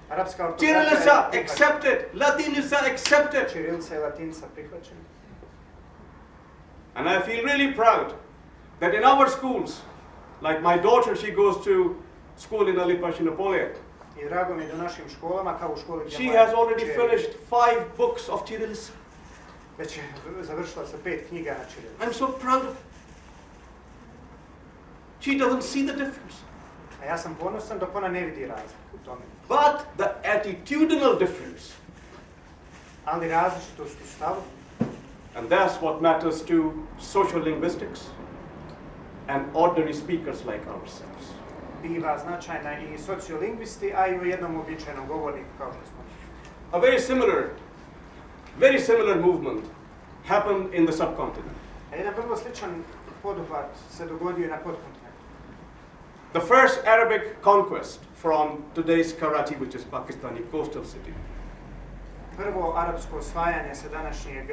Arapska Cyrillica ortografija je accepted, Latinica accepted. Ćirilica i latinca prihvaćeni. And I feel really proud that in our schools, like my daughter, she goes to school in Lipašinopolia. I drago mi je da u našim školama, kao u školi gdje She moja has already kćer finished 5 books of Cyrillica. već je završila sa 5 knjiga na ćirilici. I'm so proud of her. She doesn't see the difference. A ja sam ponosan dok ona ne vidi razliku u tome. But the attitudinal difference, Ali različitost u stavu, and that's what matters to social linguistics and ordinary speakers like ourselves. biva značajna i sociolingvisti, a i u jednom običajnom govorniku kao što smo. A very similar movement happened in the subcontinent. A jedan vrlo sličan poduhvat se dogodio i na podkontinentu. The first Arabic conquest from today's Karachi, which is Pakistani coastal city. prvo arapsko osvajanje sa današnjeg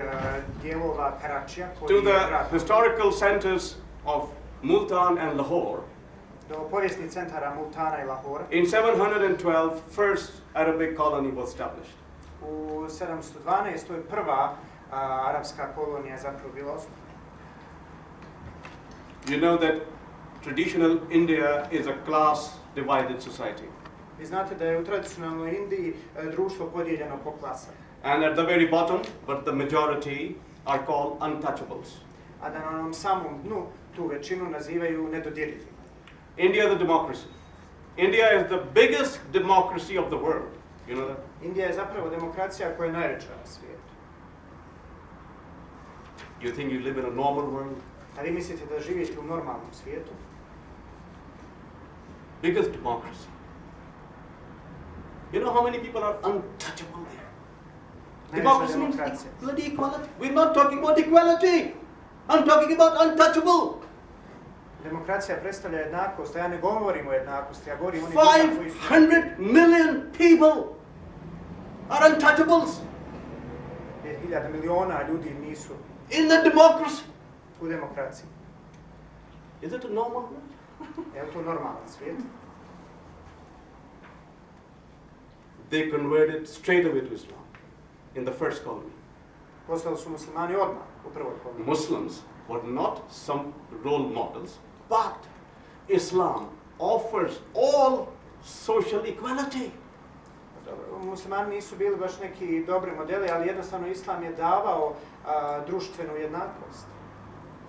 dijelova Karačija, to koji je the grad, historical centers of Multan and Lahore. do povijesnih centara Multana i Lahora. In 712, first Arabic colony was established. U 712. je prva arapska kolonija zapravo bila osnovana. You know that traditional India is a class divided society. Vi znate da je u tradicionalnoj Indiji društvo podijeljeno po klasama. And at the very bottom, but the majority are called untouchables. A da na onom samom dnu tu većinu nazivaju nedodirljivim. India is a democracy. India is the biggest democracy of the world. You know that? Indija je zapravo demokracija koja je najveća na svijetu. You think you live in a normal world? A vi mislite da živite u normalnom svijetu? Biggest democracy. You know how many people are untouchable there? Democracy means bloody equality. We're not talking about equality. I'm talking about untouchable. Demokracija predstavlja jednakost, a ja ne govorim o jednakosti, ja govorim o onim ljudima koji su... 500 million people are untouchables 5.000 miliona ljudi nisu in the democracy. u demokraciji. Is it a normal world? Je li to normalan svijet? They converted straight away to Islam in the first colony. Postali su muslimani odmah u prvoj koloniji. Muslims were not some role models, but Islam offers all social equality. Dobro, muslimani nisu bili baš neki dobri modeli, ali jednostavno Islam je davao društvenu jednakost.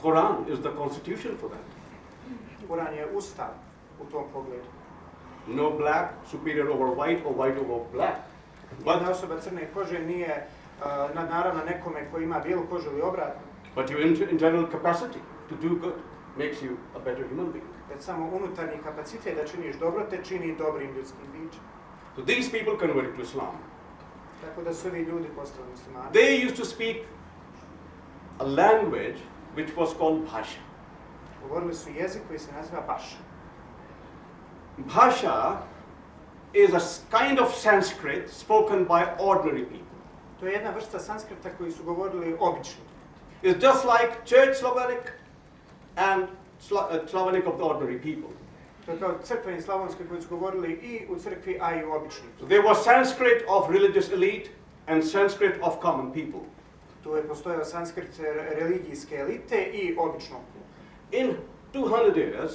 Quran is the constitution for that. Kuran je ustav u tom pogledu. No black superior over white or white over black. Jedna osoba crne kože nije nadnaravna nekome koji ima bijelu kožu ili obratno. But your internal capacity to do good makes you a better human being. Već samo unutarnji kapacitet da činiš dobro te čini dobrim ljudskim bićem. So these people converted to Islam. Tako da su ovi ljudi postali muslimani. They used to speak a language which was called Bhasha. Govorili su jezik koji se naziva Baša. Bhasha is a kind of Sanskrit spoken by ordinary people. To je jedna vrsta sanskrita koju su govorili obični. It's just like church Slavonic and Slavonic of the ordinary people. To je kao crkveni slavonski koji su govorili i u crkvi, a i u obični. So there was Sanskrit of religious elite and Sanskrit of common people. Tu je postojao sanskrit religijske elite i običnog. In 200 years,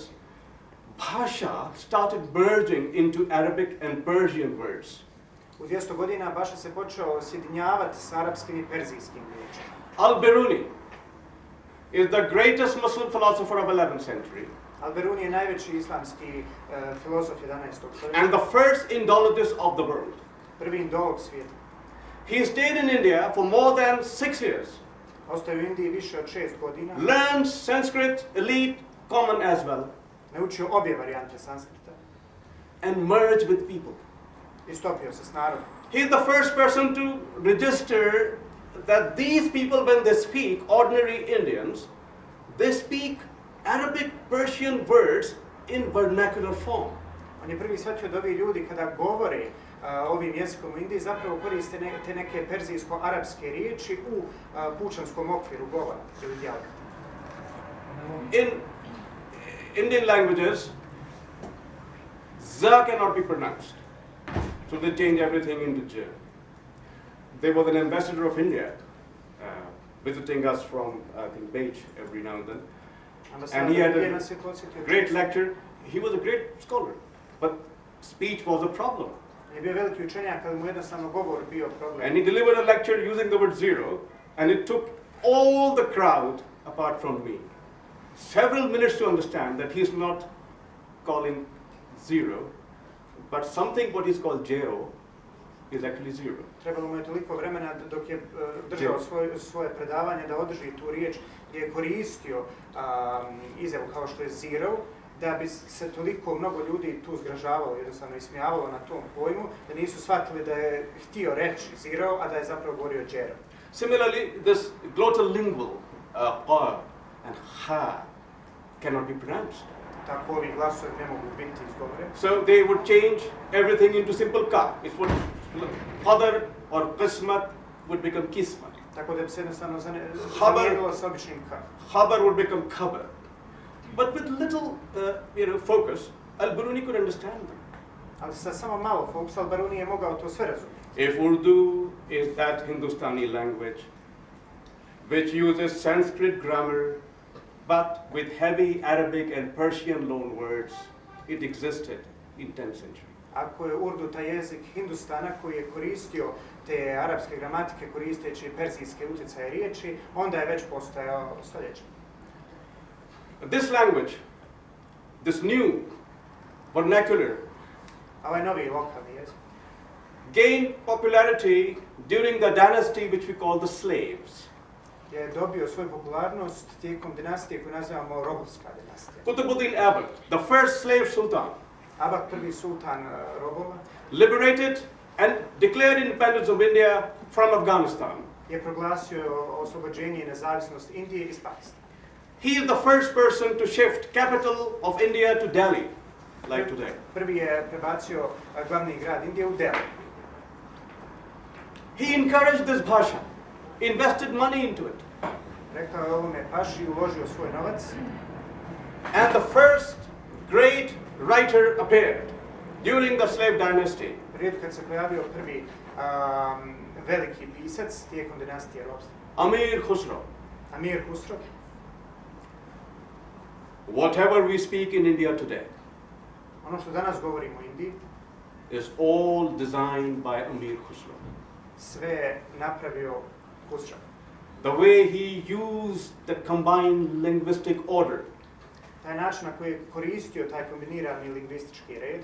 Bhasha started merging into Arabic and Persian words. U 200 godina Baša se počeo sjedinjavati s arapskim i perzijskim riječima. Al-Biruni is the greatest Muslim philosopher of 11th century. Al-Biruni je najveći islamski filozof 11. stoljeća. And the first Indologist of the world. Prvi indolog svijeta. He stayed in India for more than 6 years. Ostao je u Indiji više od 6 godina. Learned Sanskrit, elite, common as well. Naučio obje varijante sanskrita. And merged with people. Istopio se s narodom. He is the first person to register that these people, when they speak, ordinary Indians, they speak Arabic, Persian words in vernacular form. On je prvi shvatio da ovi ljudi kada govore ovim jezikom u Indiji zapravo koriste te neke perzijsko-arapske riječi u pučanskom okviru govora ili dijalekta. In Indian languages, Z cannot be pronounced. So they change everything into J. There was an ambassador of India visiting us from, I think, Beach every now and then. And he had a great lecture. He was a great scholar, but speech was a problem. Je bio veliki učenjak, ali mu jednostavno govor bio problem. And he delivered a lecture using the word zero, and it took all the crowd apart from me several minutes to understand that he's not calling zero, but something what is called zero is actually zero. Trebalo mu je toliko vremena dok je držao svoje predavanje da održi tu riječ gdje je koristio izjavu kao što je zero, da bi se toliko mnogo ljudi tu zgražavalo, jednostavno ismijavalo na tom pojmu, da nisu shvatili da je htio reći zero, a da je zapravo govorio zero. Similarly, this glottal lingual and ha cannot be pronounced. Tako ovi glasovi ne mogu biti izgovoreni. So they would change everything into simple ka. It's what Qadar or Qismat would become Kismat. Tako da bi se jednostavno Khabar. zamijenilo sa običnim ka. Khabar would become Khabar. But with little focus, Al-Biruni could understand them. Ali sa samo malo fokusa, Al-Biruni je mogao to sve razumjeti. If Urdu is that Hindustani language which uses Sanskrit grammar but with heavy Arabic and Persian loan words, it existed in 10th century. Ako je Urdu taj jezik Hindustana koji je koristio te arapske gramatike koristeći perzijske utjecaje riječi, onda je već postojao stoljeće. This language, this new vernacular, Ovaj novi lokalni jezik gained popularity during the dynasty which we call the slaves. je dobio svoju popularnost tijekom dinastije koju nazivamo robovska dinastija. Qutbuddin Aibak, the first slave sultan, Abak, prvi sultan robova, liberated and declared independence of India from Afghanistan. je proglasio oslobođenje i nezavisnost Indije iz Pakistana. He is the first person to shift capital of India to Delhi, like today. Prvi je prebacio glavni grad Indije u Delhi. He encouraged this bhasha, invested money into it. Rekao je ovome paši, uložio svoj novac. And the first great writer appeared during the slave dynasty. Rijetko kad se pojavio prvi veliki pisac tijekom dinastije ropstva. Amir Khusro. Amir Khusro. Whatever we speak in India today Ono što danas govorimo o Indiji, is all designed by Amir Khusro. sve je napravio Khusro. The way he used the combined linguistic order Taj način na koji je koristio taj kombinirani lingvistički red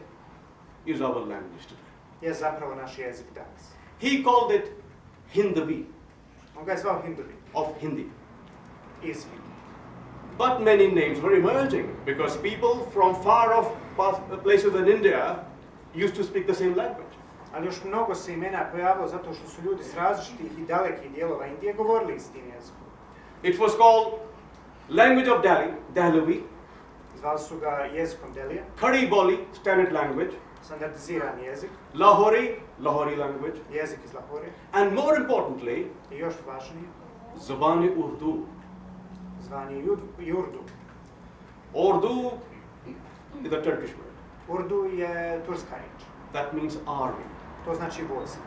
is our language today. je zapravo naš jezik danas. He called it Hindavi, On ga je zvao Hinduvi, of Hindi. iz Hindi. But many names were emerging because people from far off places in India used to speak the same language. Ali još mnogo se imena pojavilo zato što su ljudi s različitih i dalekih dijelova Indije govorili istim jezikom. It was called language of Delhi, Dehlavi, Zvali su ga jezikom Delija, Khadi Boli, standard language, standardizirani jezik, Lahori, Lahori language, jezik iz Lahore, and more importantly, i još važnije, Zabani Urdu. zvani Urdu. Urdu is a Turkish word. Urdu je turska riječ, That means army. to znači vojska.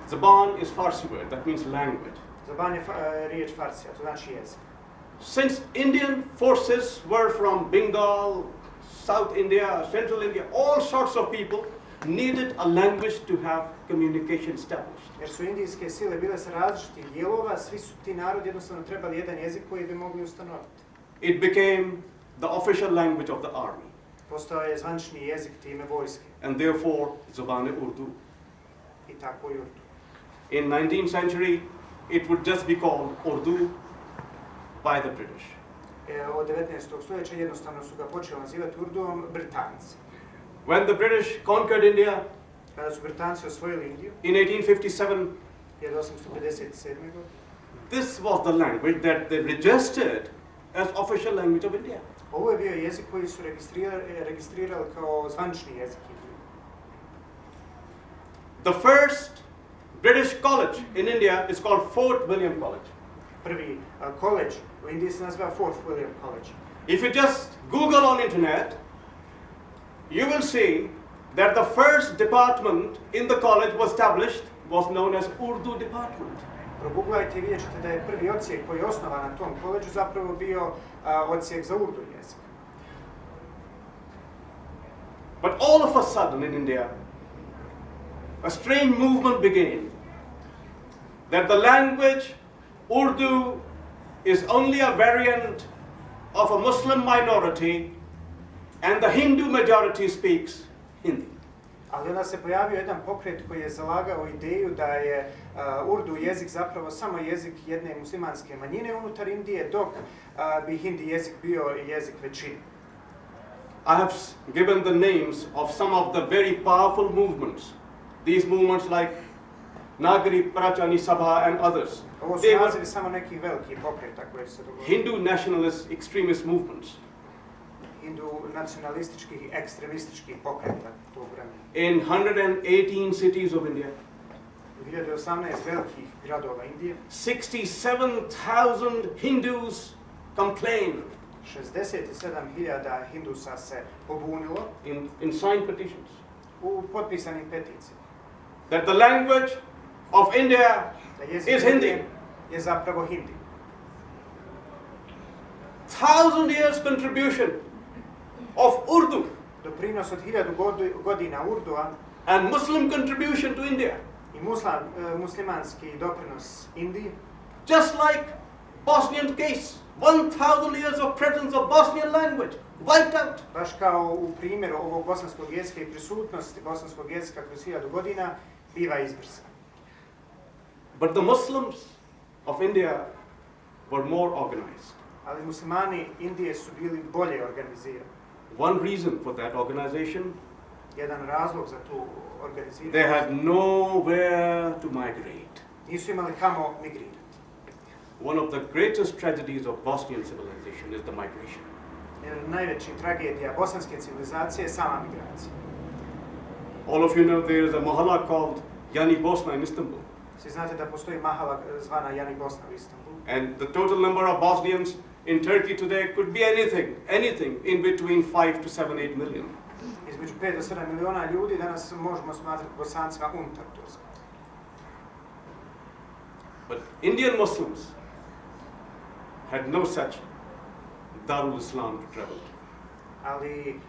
Zaban is Farsi word. That means language. Zaban je riječ Farsija, to znači jezik. Since Indian forces were from Bengal, South India, Central India, all sorts of people needed a language to have communication established. Jer su indijske sile bile sa različitih dijelova, svi su ti narodi jednostavno trebali jedan jezik koji bi mogli ustanoviti. It became the official language of the army, Postao je zvanični jezik time vojske and therefore Zabane Urdu. i tako i Urdu. In 19th century, it would just be called Urdu by the British. Od 19. stoljeća jednostavno su ga počeli nazivati Urduom Britanci. When the British conquered India Kada su Britanci osvojili Indiju, in 1857, 1857. godine, this was the language that they registered as official language of India. ovo je bio jezik koji su registrirali kao zvanični jezik Indije. The first British college in India is called Fort William College. Prvi college u Indiji se naziva Fort William College. If you just Google on internet, you will see that the first department in the college was established was known as Urdu department. Proguglajte i vidjet ćete da je prvi odsjek koji je osnovan na tom koleđu zapravo bio odsjek za Urdu jezik. But all of a sudden in India, a strange movement began that the language Urdu is only a variant of a Muslim minority and the Hindu majority speaks Hindi. Ali onda se pojavio jedan pokret koji je zalagao ideju da je Urdu jezik zapravo samo jezik jedne muslimanske manjine unutar Indije, dok bi Hindi jezik bio jezik većine. I have given the names of some of the very powerful movements. These movements like Nagari Prachani Sabha and others. Ovo su They were nazivi samo nekih velikih pokreta koji su se dogodili. Hindu nationalist extremist movements. hindu nacionalističkih i ekstremističkih pokreta tog vremena. In 118 cities of India, U 2018 velikih gradova Indije, 67,000 Hindus complained 67.000 Hindusa se pobunilo in signed petitions u potpisanim peticijama. that the language of India Da jezik is Hindi. Indije je zapravo Hindi. 1,000 years contribution of Urdu Doprinos od 1000 godina Urdua and Muslim contribution to India, i muslimanski doprinos Indiji, just like Bosnian case, 1,000 years of presence of Bosnian language wiped out. baš kao u primjeru ovog bosanskog jezika i prisutnosti bosanskog jezika kroz 1000 godina, biva izbrisana. But the Muslims of India were more organized. Ali muslimani Indije su bili bolje organizirani. One reason for that organization, Jedan razlog za tu they organiziranu had nowhere to migrate. nisu imali kamo migrirati. One of the greatest tragedies of Bosnian civilization is the migration. Jer najveća tragedija bosanske civilizacije je sama migracija. All of you know there is a mahalla called Yani Bosna in Istanbul. Svi znate da postoji mahala zvana Jani Bosna u Istanbulu. And the total number of Bosnians in Turkey today could be anything in between 5 to 7, 8 million. Između 5 do 7 miliona ljudi danas možemo smatrati Bosancima unutar Turske. But Indian Muslims had no such Darul Islam to travel to. Ali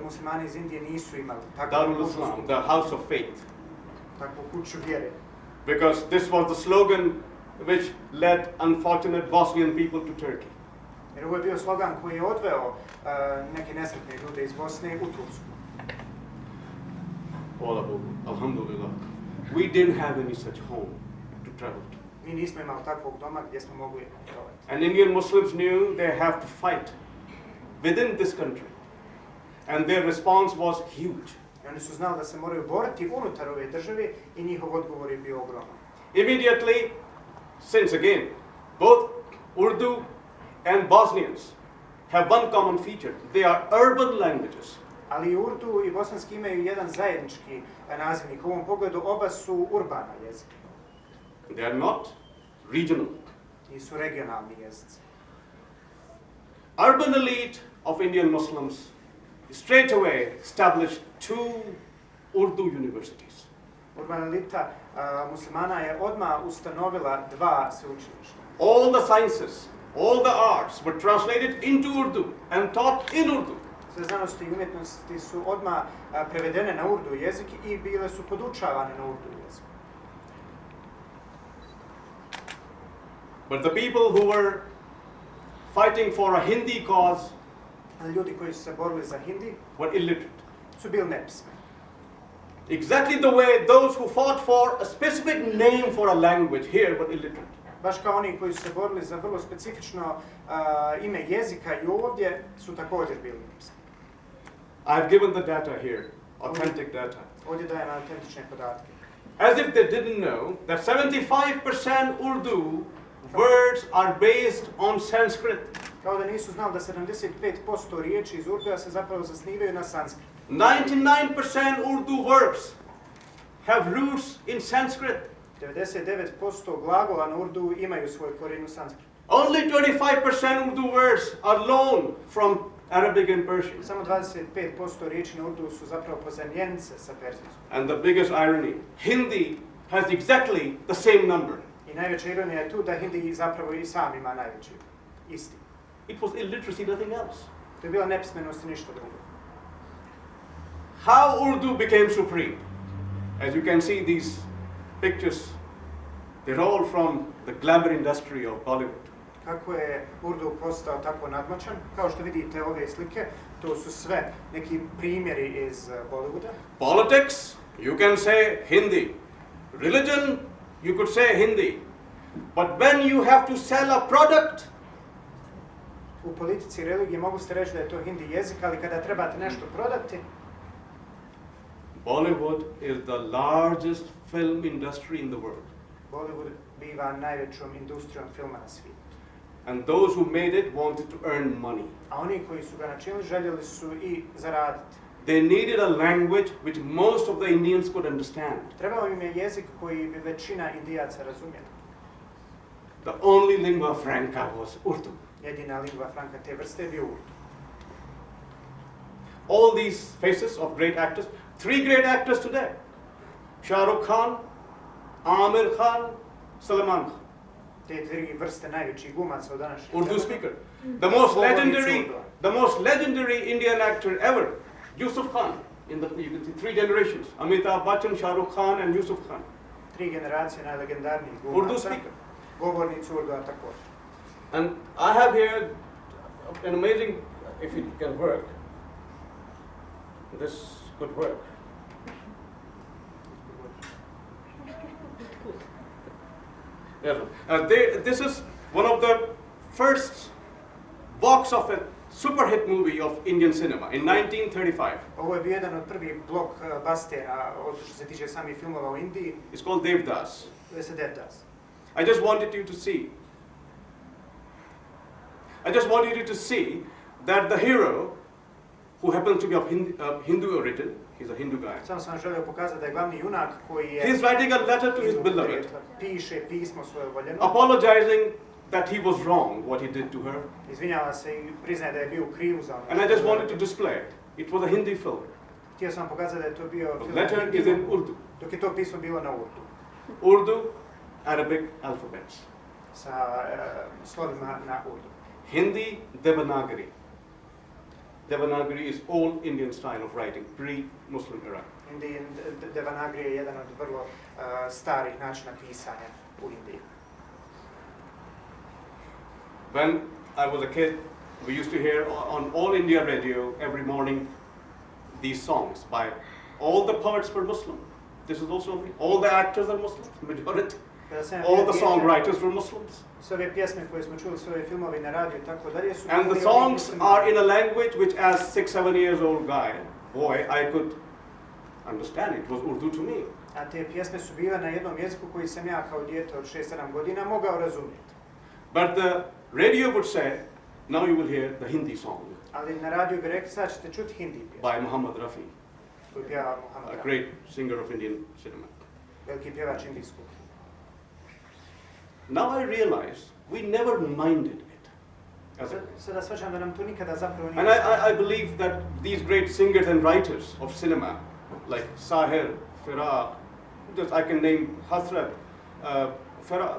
muslimani iz Indije nisu imali Darul Islam, the house of faith. takvu kuću vjere. Because this was the slogan which led unfortunate Bosnian people to Turkey. Jer ovo je bio slogan koji je odveo neke nesretne ljude iz Bosne u Tursku. Alhamdulillah. We didn't have any such home to travel to. Mi nismo imali takvog doma gdje smo mogli provati. And Indian Muslims knew they have to fight within this country. And their response was huge. I oni su znali da se moraju boriti unutar ove države i njihov odgovor je bio ogroman. Immediately, since again, both Urdu and Bosnians have one common feature. They are urban languages. Ali i Urdu i bosanski imaju jedan zajednički nazivnik. U ovom pogledu oba su urbana jezika. They are not regional. Nisu regionalni jezici. Urban elite of Indian Muslims straight away established 2 Urdu universities. Urbana elita muslimana je odmah ustanovila 2 sveučilišta. All the sciences, all the arts were translated into Urdu and taught in Urdu. Sve znanosti i umjetnosti su odmah prevedene na Urdu jezik i bile su podučavane na Urdu jeziku. But the people who were fighting for a Hindi cause Ali ljudi koji su se borili za Hindi were illiterate. su bili nepismeni. Exactly the way those who fought for a specific name for a language here were illiterate. Baš kao oni koji su se borili za vrlo specifično ime jezika i ovdje su također bili nepismeni. I've given the data here, authentic data. Ovdje dajem autentične podatke. As if they didn't know that 75% Urdu words are based on Sanskrit. Kao da nisu znali da 75% riječi iz Urduja se zapravo zasnivaju na sanskrit. 99% Urdu verbs have roots in Sanskrit. 99% glagola na Urdu imaju svoj korijen u sanskritu. Only 25% Urdu words are loaned from Arabic and Persian. Samo 25% riječi na Urdu su zapravo pozajmljenice sa perzijskom. And the biggest irony, Hindi has exactly the same number. I najveća ironija je tu da Hindi zapravo i sam ima najveći isti. It was illiteracy, nothing else. To je bila nepismenost i ništa drugo. How Urdu became supreme? As you can see, these pictures, they're all from the glamour industry of Bollywood. Kako je Urdu postao tako nadmoćan? Kao što vidite ove slike, to su sve neki primjeri iz Bollywooda. Politics, you can say Hindi. Religion, you could say Hindi. But when you have to sell a product, U politici i religiji mogu ste reći da je to Hindi jezik, ali kada trebate nešto prodati, Bollywood is the largest film industry in the world. Bollywood biva najvećom industrijom filma na svijetu. And those who made it wanted to earn money. A oni koji su ga načinili željeli su i zaraditi. They needed a language which most of the Indians could understand. Trebao im je jezik koji bi većina Indijaca razumjela. The only lingua franca was Urdu. Jedina lingua franca te vrste je bio Urdu. All these faces of great actors, 3 great actors today. Shah Rukh Khan, Amir Khan, Salman Khan. Te 3 vrste najvećih glumaca u današnjem Urdu vremenu. speaker. The most legendary Indian actor ever, Yusuf Khan. You can see 3 generations: Amitabh Bachchan, Shah Rukh Khan, and Yusuf Khan. 3 generacije najlegendarnijih Urdu glumaca. speaker. Govornici Urdua također. And I have here an amazing, if it can work, this could work. Yes. This is one of the first box of a super hit movie of Indian cinema in 1935. Ovo je bio jedan od prvih blockbustera što se tiče samih filmova u Indiji. It's called Devdas. Zove se Devdas. I just wanted you to see that the hero, who happens to be of Hindu origin, he's a Hindu guy. Samo sam želio pokazati da je glavni junak koji je... He's writing a letter to his beloved, Piše pismo svoje voljeno. apologizing that he was wrong, what he did to her. Izvinjava se i priznaje da je bio u krivu za ono. And I just wanted to display. It was a Hindi film. Htio sam pokazati da je to bio The film letter is in Urdu. dok je to pismo bilo na Urdu. Urdu, Arabic alphabets. Sa slovima na Urdu. Hindi, Devanagari. Devanagari is old Indian style of writing, pre-Muslim era. Devanagari je jedan od vrlo starih načina pisanja u Indiji. When I was a kid, we used to hear on All India Radio every morning these songs by all the poets were Muslim. This is also me. All the actors are Muslims, majority. All the songwriters were Muslims. Sve ove pjesme koje smo čuli, sve ove filmovi na radiju i tako dalje su... And the songs are in a language which as 6-7 years old boy, I could understand. It was Urdu to me. A te pjesme su bile na jednom jeziku koji sam ja kao dijete od 6-7 godina mogao razumjeti. But the radio would say, now you will hear the Hindi song. Ali na radiju bi rekli, sad ćete čuti hindi pjesmu. By Muhammad Rafi, Koji pjeva Muhammad a Rafi. great singer of Indian cinema. Veliki pjevač indijskog. Now I realize we never minded it. Sada shvaćam da nam to nikada zapravo nije... And I believe that these great singers and writers of cinema, like Sahir, Firaq, I can name Hasrat, Farah,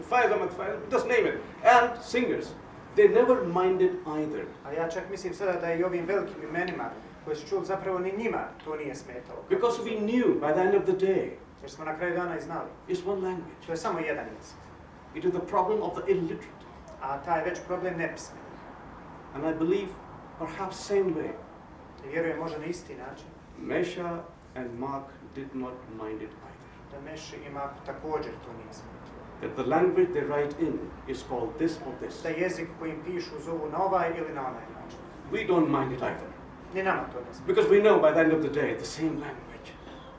Faiz Ahmad Faiz, just name it, and singers, they never minded either. Ali ja čak mislim sada da i ovim velikim imenima koje su čuli zapravo ni njima to nije smetalo. Because we knew by the end of the day, Jer smo na kraju dana i znali. it's one language. To je samo jedan jezik. It is the problem of the illiterate. A taj već problem nepismenih. And I believe perhaps same way, I vjerujem možda na isti način. Mesha and Mark did not mind it either. Da Meši i Marku također to nije smetalo. That the language they write in is called this or this. Da jezik kojim pišu zovu na ovaj ili na onaj način. We don't mind it either. Ni nama to ne smeta. Because we know by the end of the day, the same language.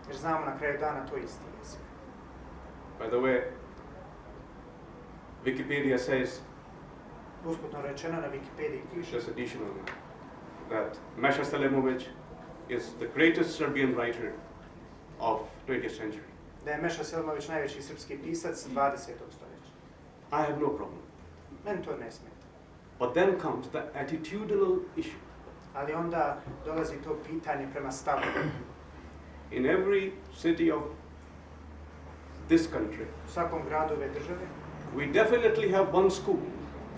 Jer znamo na kraju dana to isti jezik. By the way, Wikipedia says, Usputno rečeno na Wikipediji piše just additional, that Mesha Selimovic is the greatest Serbian writer of 20th century. da je Meša Selimović najveći srpski pisac 20. stoljeća. I have no problem. Meni to ne smeta. But then comes the attitudinal issue. Ali onda dolazi to pitanje prema stavu. In every city of this country, U svakom gradu ove države we definitely have one school,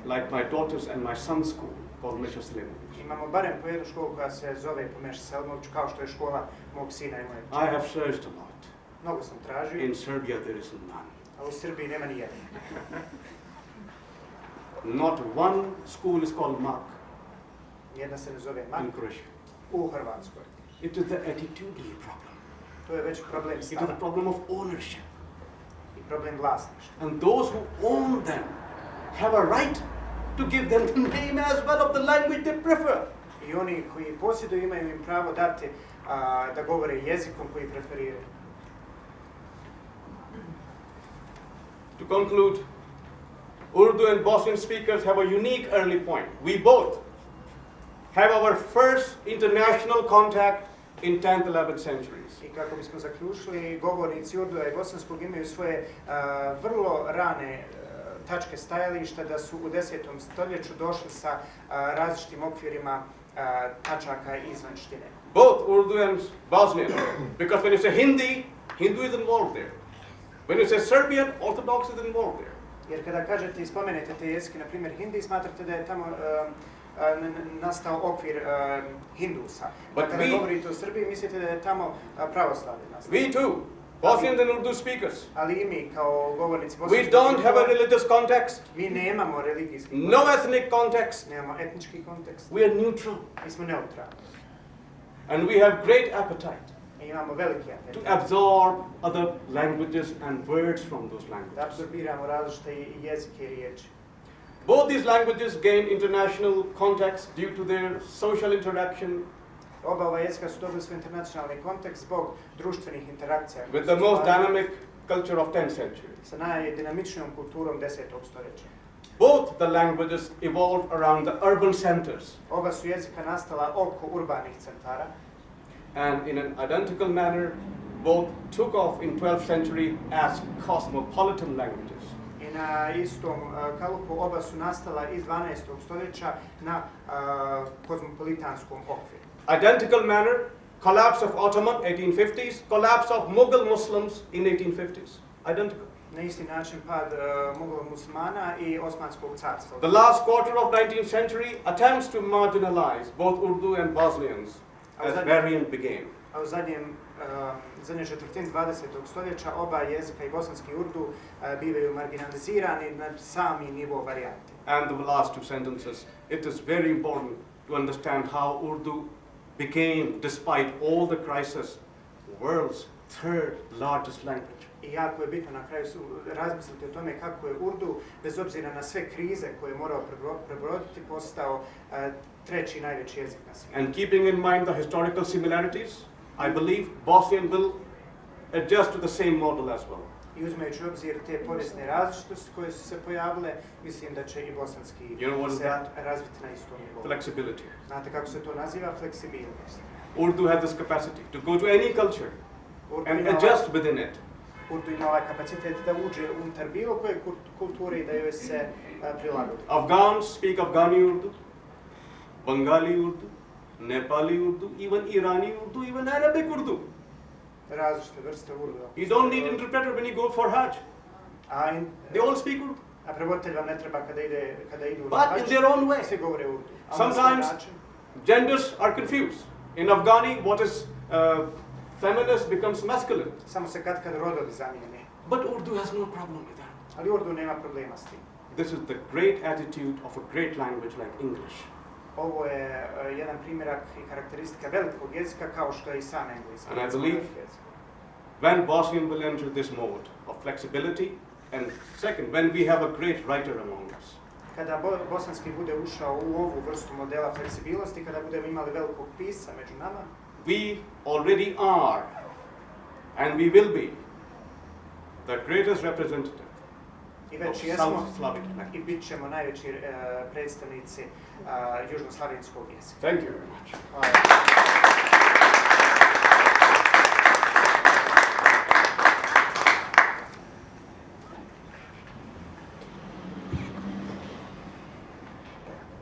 like my daughter's and my son's school, called Mesha Selimovic. imamo barem po jednu školu koja se zove po Meši Selimoviću, kao što je škola mog sina i moje I kćeri. have searched a lot. Mnogo sam tražio, In Serbia, there is none. a u Srbiji nema ni jedan. Not one school is called Mark Jedna se ne zove Mak in Croatia. u Hrvatskoj. It is the attitudinal problem. To je već problem It is stava the problem of ownership. i problem vlasništva. And those who own them have a right to give them the name as well of the language they prefer. I oni koji posjeduju imaju im pravo dati da govore jezikom koji preferiraju. To conclude, Urdu and Bosnian speakers have a unique early point. We both have our first international contact in 10th, 11th centuries. I kako bismo zaključili, govornici Urdua i bosanskog imaju svoje vrlo rane tačke stajališta da su u 10. stoljeću došli sa različitim okvirima tačaka izvanštine. Both Urdu and Bosnian, because when you say Hindi, Hindu is involved there. When you say Serbian, Orthodox is involved there. Jer kada kažete i spomenete te jezike, na primjer Hindi, smatrate da je tamo nastao okvir Hindusa. But Kada govorite o Srbiji, mislite da je tamo pravoslavlje nastao. We too, Bosnian and Urdu speakers, Ali i mi kao govornici we bosanskog don't have a jezika, religious context, mi nemamo religijski no kontekst, ethnic context. nemamo etnički kontekst, We are neutral. mi smo neutralni. And we have great appetite I imamo veliki to apetit absorb other languages and words from those da languages. apsorbiramo različite jezike i riječi. Both these languages gain international context due to their social interaction Oba ova jezika su dobili svoj internacionalni kontekst zbog društvenih interakcija with the most dynamic culture of 10th century. sa najdinamičnijom kulturom 10. stoljeća. Both the languages evolved around the urban centers Oba su jezika nastala oko urbanih centara and in an identical manner both took off in 12th century as cosmopolitan languages. i na istom kalupu oba su nastala iz 12. stoljeća na kozmopolitanskom okviru. Identical manner, collapse of Ottoman 1850s, collapse of Mughal Muslims in 1850s. Identical. Na isti način pad Mughal muslimana i Osmanskog carstva. The last quarter of 19th century attempts to marginalize both Urdu and Bosnians as variant began. A u zadnjoj četvrtini 20. stoljeća oba jezika i bosanski i urdu bivaju marginalizirani na sami nivo varijanti. And the last two sentences, it is very important to understand how Urdu became, despite all the crisis, world's third largest language. I jako je bitno na kraju razmisliti o tome kako je Urdu, bez obzira na sve krize koje je morao prebroditi, postao treći najveći jezik na svijetu. And keeping in mind the historical similarities, I believe Bosnian will adjust to the same model as well. I uzimajući u obzir te povijesne različitosti koje su se pojavile, mislim da će i bosanski se razviti na istom nivou. Flexibility. Znate kako se to naziva? Fleksibilnost. Urdu has this capacity to go to any culture and adjust within it. Urdu ima ovaj kapacitet da uđe unutar bilo koje kulture i da joj se prilagodi. Afghans speak Afghani Urdu, Bengali Urdu, Nepali Urdu, even Irani Urdu, even Arabic Urdu. Različite vrste Urdu. You don't need interpreter when you go for Hajj. They all speak Urdu. A prevoditelj vam ne treba kada idu na But Hadž, in their own way. svi govore Urdu. Sometimes genders are confused. In Afghani, what is feminist becomes masculine. Samo se kad rodovi zamijene. But Urdu has no problem with that. Ali Urdu nema problema s tim. This is the great attitude of a great language like English. Ovo je jedan primjerak i karakteristika velikog jezika kao što je i sam engleski. And I believe when Bosnian will enter this mode of flexibility, and second, when we have a great writer among us. Kada bosanski bude ušao u ovu vrstu modela fleksibilnosti, kada budemo imali velikog pisca među nama, We already are, and we will be, the greatest representative i of već jesmo South Slavic i language. bit ćemo najveći predstavnici južnoslavenskog jezika. Thank you very much. Hvala.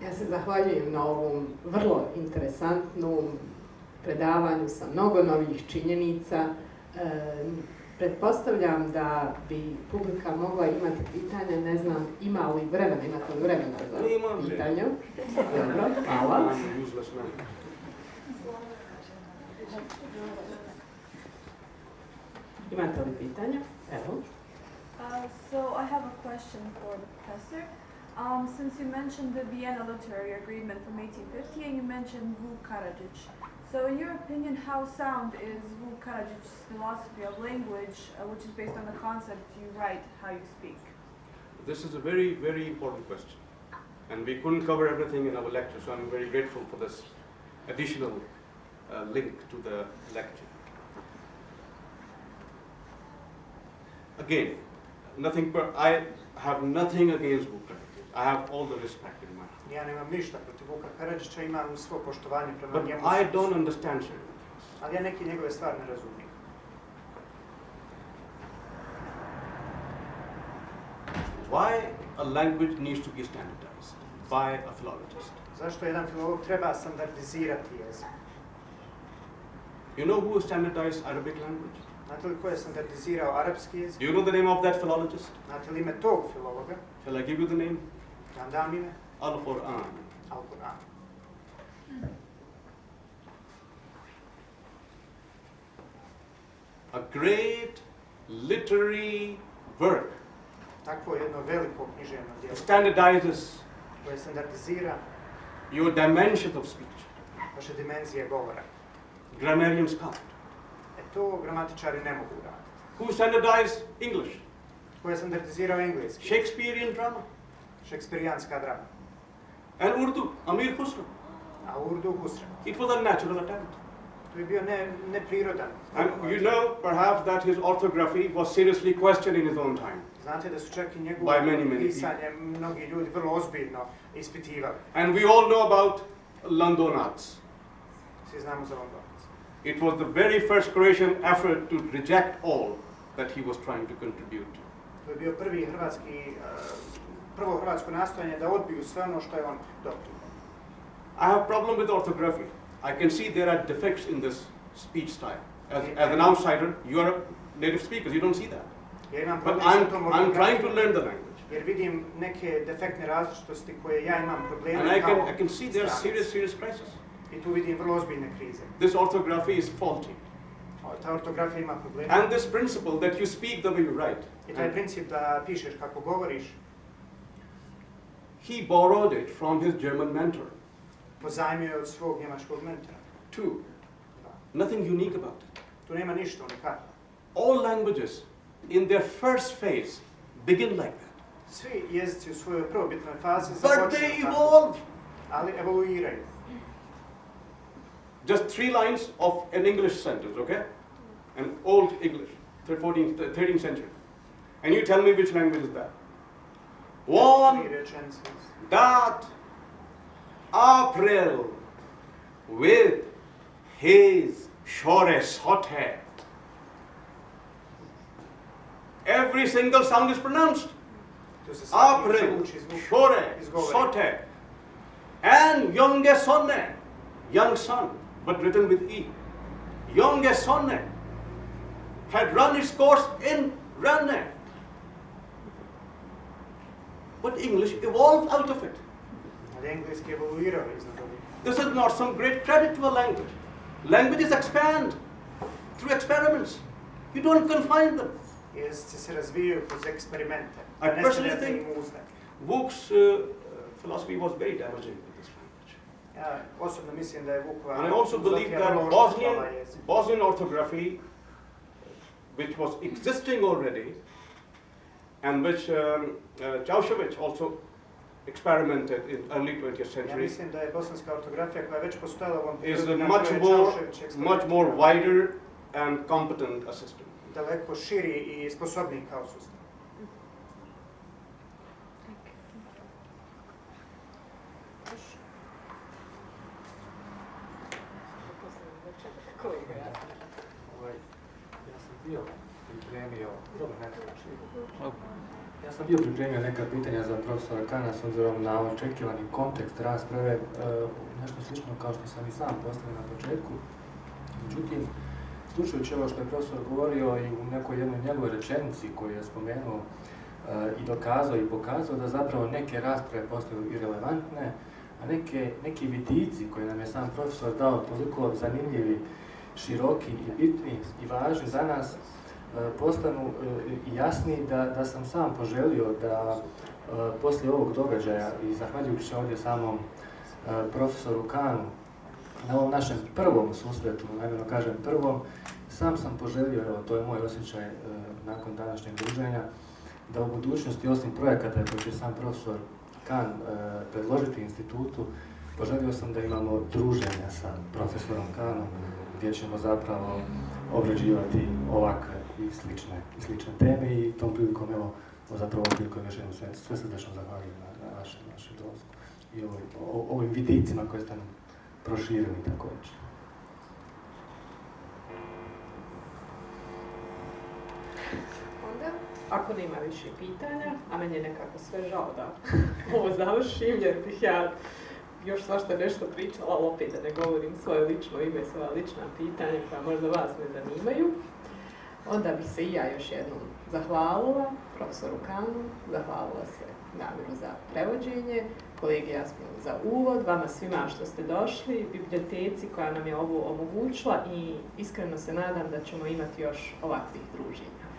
Ja se zahvaljujem na ovom vrlo interesantnom predavanju sa mnogo novih činjenica. Pretpostavljam da bi publika mogla imati pitanja, ne znam, ima li vremena, imate li vremena za pitanje? Dobro, hvala. Imate li pitanja? Evo. So I have a question for the professor. Since you mentioned the Vienna Literary Agreement from 1850 and you mentioned Vuk Karadžić, so in your opinion, how sound is Vuk Karadžić's philosophy of language, which is based on the concept you write, how you speak? This is a very, very important question. And we couldn't cover everything in our lecture, so I'm very grateful for this additional link to the lecture. Again, have nothing against Vuk Karadžić. I have all the respect in my heart. Ja nemam ništa protiv Vuka Karadžića, imam svo poštovanje prema But njemu. I don't understand certain things. Ali ja neke njegove stvari ne razumijem. Why a language needs to be standardized by a philologist? Zašto jedan filolog treba standardizirati jezik? You know who standardized Arabic language? Znate li ko je standardizirao arapski jezik? Do you know the name of that philologist? Znate li ime tog filologa? Shall I give you the name? Da vam dam ime? Al-Quran. Al-Quran. A great literary work Takvo jedno veliko književno djelo standardizes koje standardizira your dimensions of speech. vaše dimenzije govora. Grammarians can't. To gramatičari ne mogu raditi. Who standardized English? Ko je standardizirao engleski? Shakespearean drama. Šekspirijanska drama. And Urdu, Amir Khusro. A Urdu Husrev. It was a natural attempt. To je bio neprirodan. And you know, perhaps that his orthography was seriously questioned in his own time. Znate da su čak i njegovo By many pisanje mnogi ljudi vrlo ozbiljno ispitivali. And we all know about Londonats. Svi znamo za Londonac. It was the very first Croatian effort to reject all that he was trying to contribute. To je bio prvo hrvatsko nastojanje da odbiju sve ono što je on doprinio. I have a problem with orthography. I can see there are defects in this speech style. As an outsider, you are native speakers, you don't see that. Ja imam But problem sa tom I'm trying to ortografijom, learn the language. jer vidim neke defektne različitosti koje ja imam probleme And I kao can see there are stranac. serious crises. I tu vidim vrlo ozbiljne krize. This orthography is faulty. Ta ortografija ima probleme. And this principle that you speak the way you write, I taj princip da pišeš kako govoriš, he borrowed it from his German mentor. pozajmio je od svog njemačkog mentora. Two, nothing unique about it. Tu nema ništa unikatno. All languages in their first phase begin like that. Svi jezici u svojoj prvobitnoj fazi But they započinju tako, evolve. ali evoluiraju. Just 3 lines of an English sentence, okay? An old English, 13th century. And you tell me which language is that. One, Tri rečenice. that April with his shore sote. Every single sound is pronounced. Tu se svaki April, uči zvuk shore, izgovori. sote. And younge sonne, young son, but written with E. Younge sonne had run its course in Ranne. But English evolved out of it. Ali engleski evoluirao iznad ovih. This is not some great credit to a language. Languages expand through experiments. You don't confine them. Jezici se razvijaju kroz eksperimente. I Ne personally se think im uznak. Vuk's philosophy was very damaging with this language. Ja osobno mislim da je Vukova And I also believe filozofija that vrlo oštetila jezik. Bosnian orthography, which was existing already, and which Čaušević also experimented in early 20th Ja century, mislim da je bosanska ortografija koja je već postojala u ovom is a periodu na much kojoj je more, Čaušević much more wider and competent a system. daleko širi i sposobniji kao sustav. Ja sam bio pripremio neka pitanja za profesora Kana s obzirom na očekivani kontekst rasprave, nešto slično kao što sam i sam postavio na početku. Međutim, slušajući ovo što je profesor govorio i u nekoj jednoj njegovoj rečenici koju je spomenuo i dokazao i pokazao da zapravo neke rasprave postaju irelevantne, a neki vidici koje nam je sam profesor dao toliko zanimljivi, široki i bitni i važni za nas, postanu jasni da sam sam poželio da poslije ovog događaja i zahvaljujući ovdje samom profesoru Kanu na ovom našem prvom susretu, namjerno kažem prvom, sam poželio, evo to je moj osjećaj nakon današnjeg druženja, da u budućnosti osim projekata koje će sam profesor Kan predložiti institutu, poželio sam da imamo druženja sa profesorom Kanom gdje ćemo zapravo obrađivati ovakve i slične teme i tom prilikom evo zapravo ovom prilikom još jednom sve srdečno zahvaljujem na vašem dolasku i ovim vidicima koje ste nam proširili također. Onda, ako nema više pitanja, a meni je nekako sve žao da ovo završim, jer bih ja još svašta nešto pričala, ali opet da ne govorim svoje lično ime, svoja lična pitanja koja možda vas ne zanimaju. Onda bih se i ja još jednom zahvalila profesoru Kanu, zahvalila se Damiru za prevođenje, kolegi Jasminu za uvod, vama svima što ste došli, biblioteci koja nam je ovo omogućila i iskreno se nadam da ćemo imati još ovakvih druženja.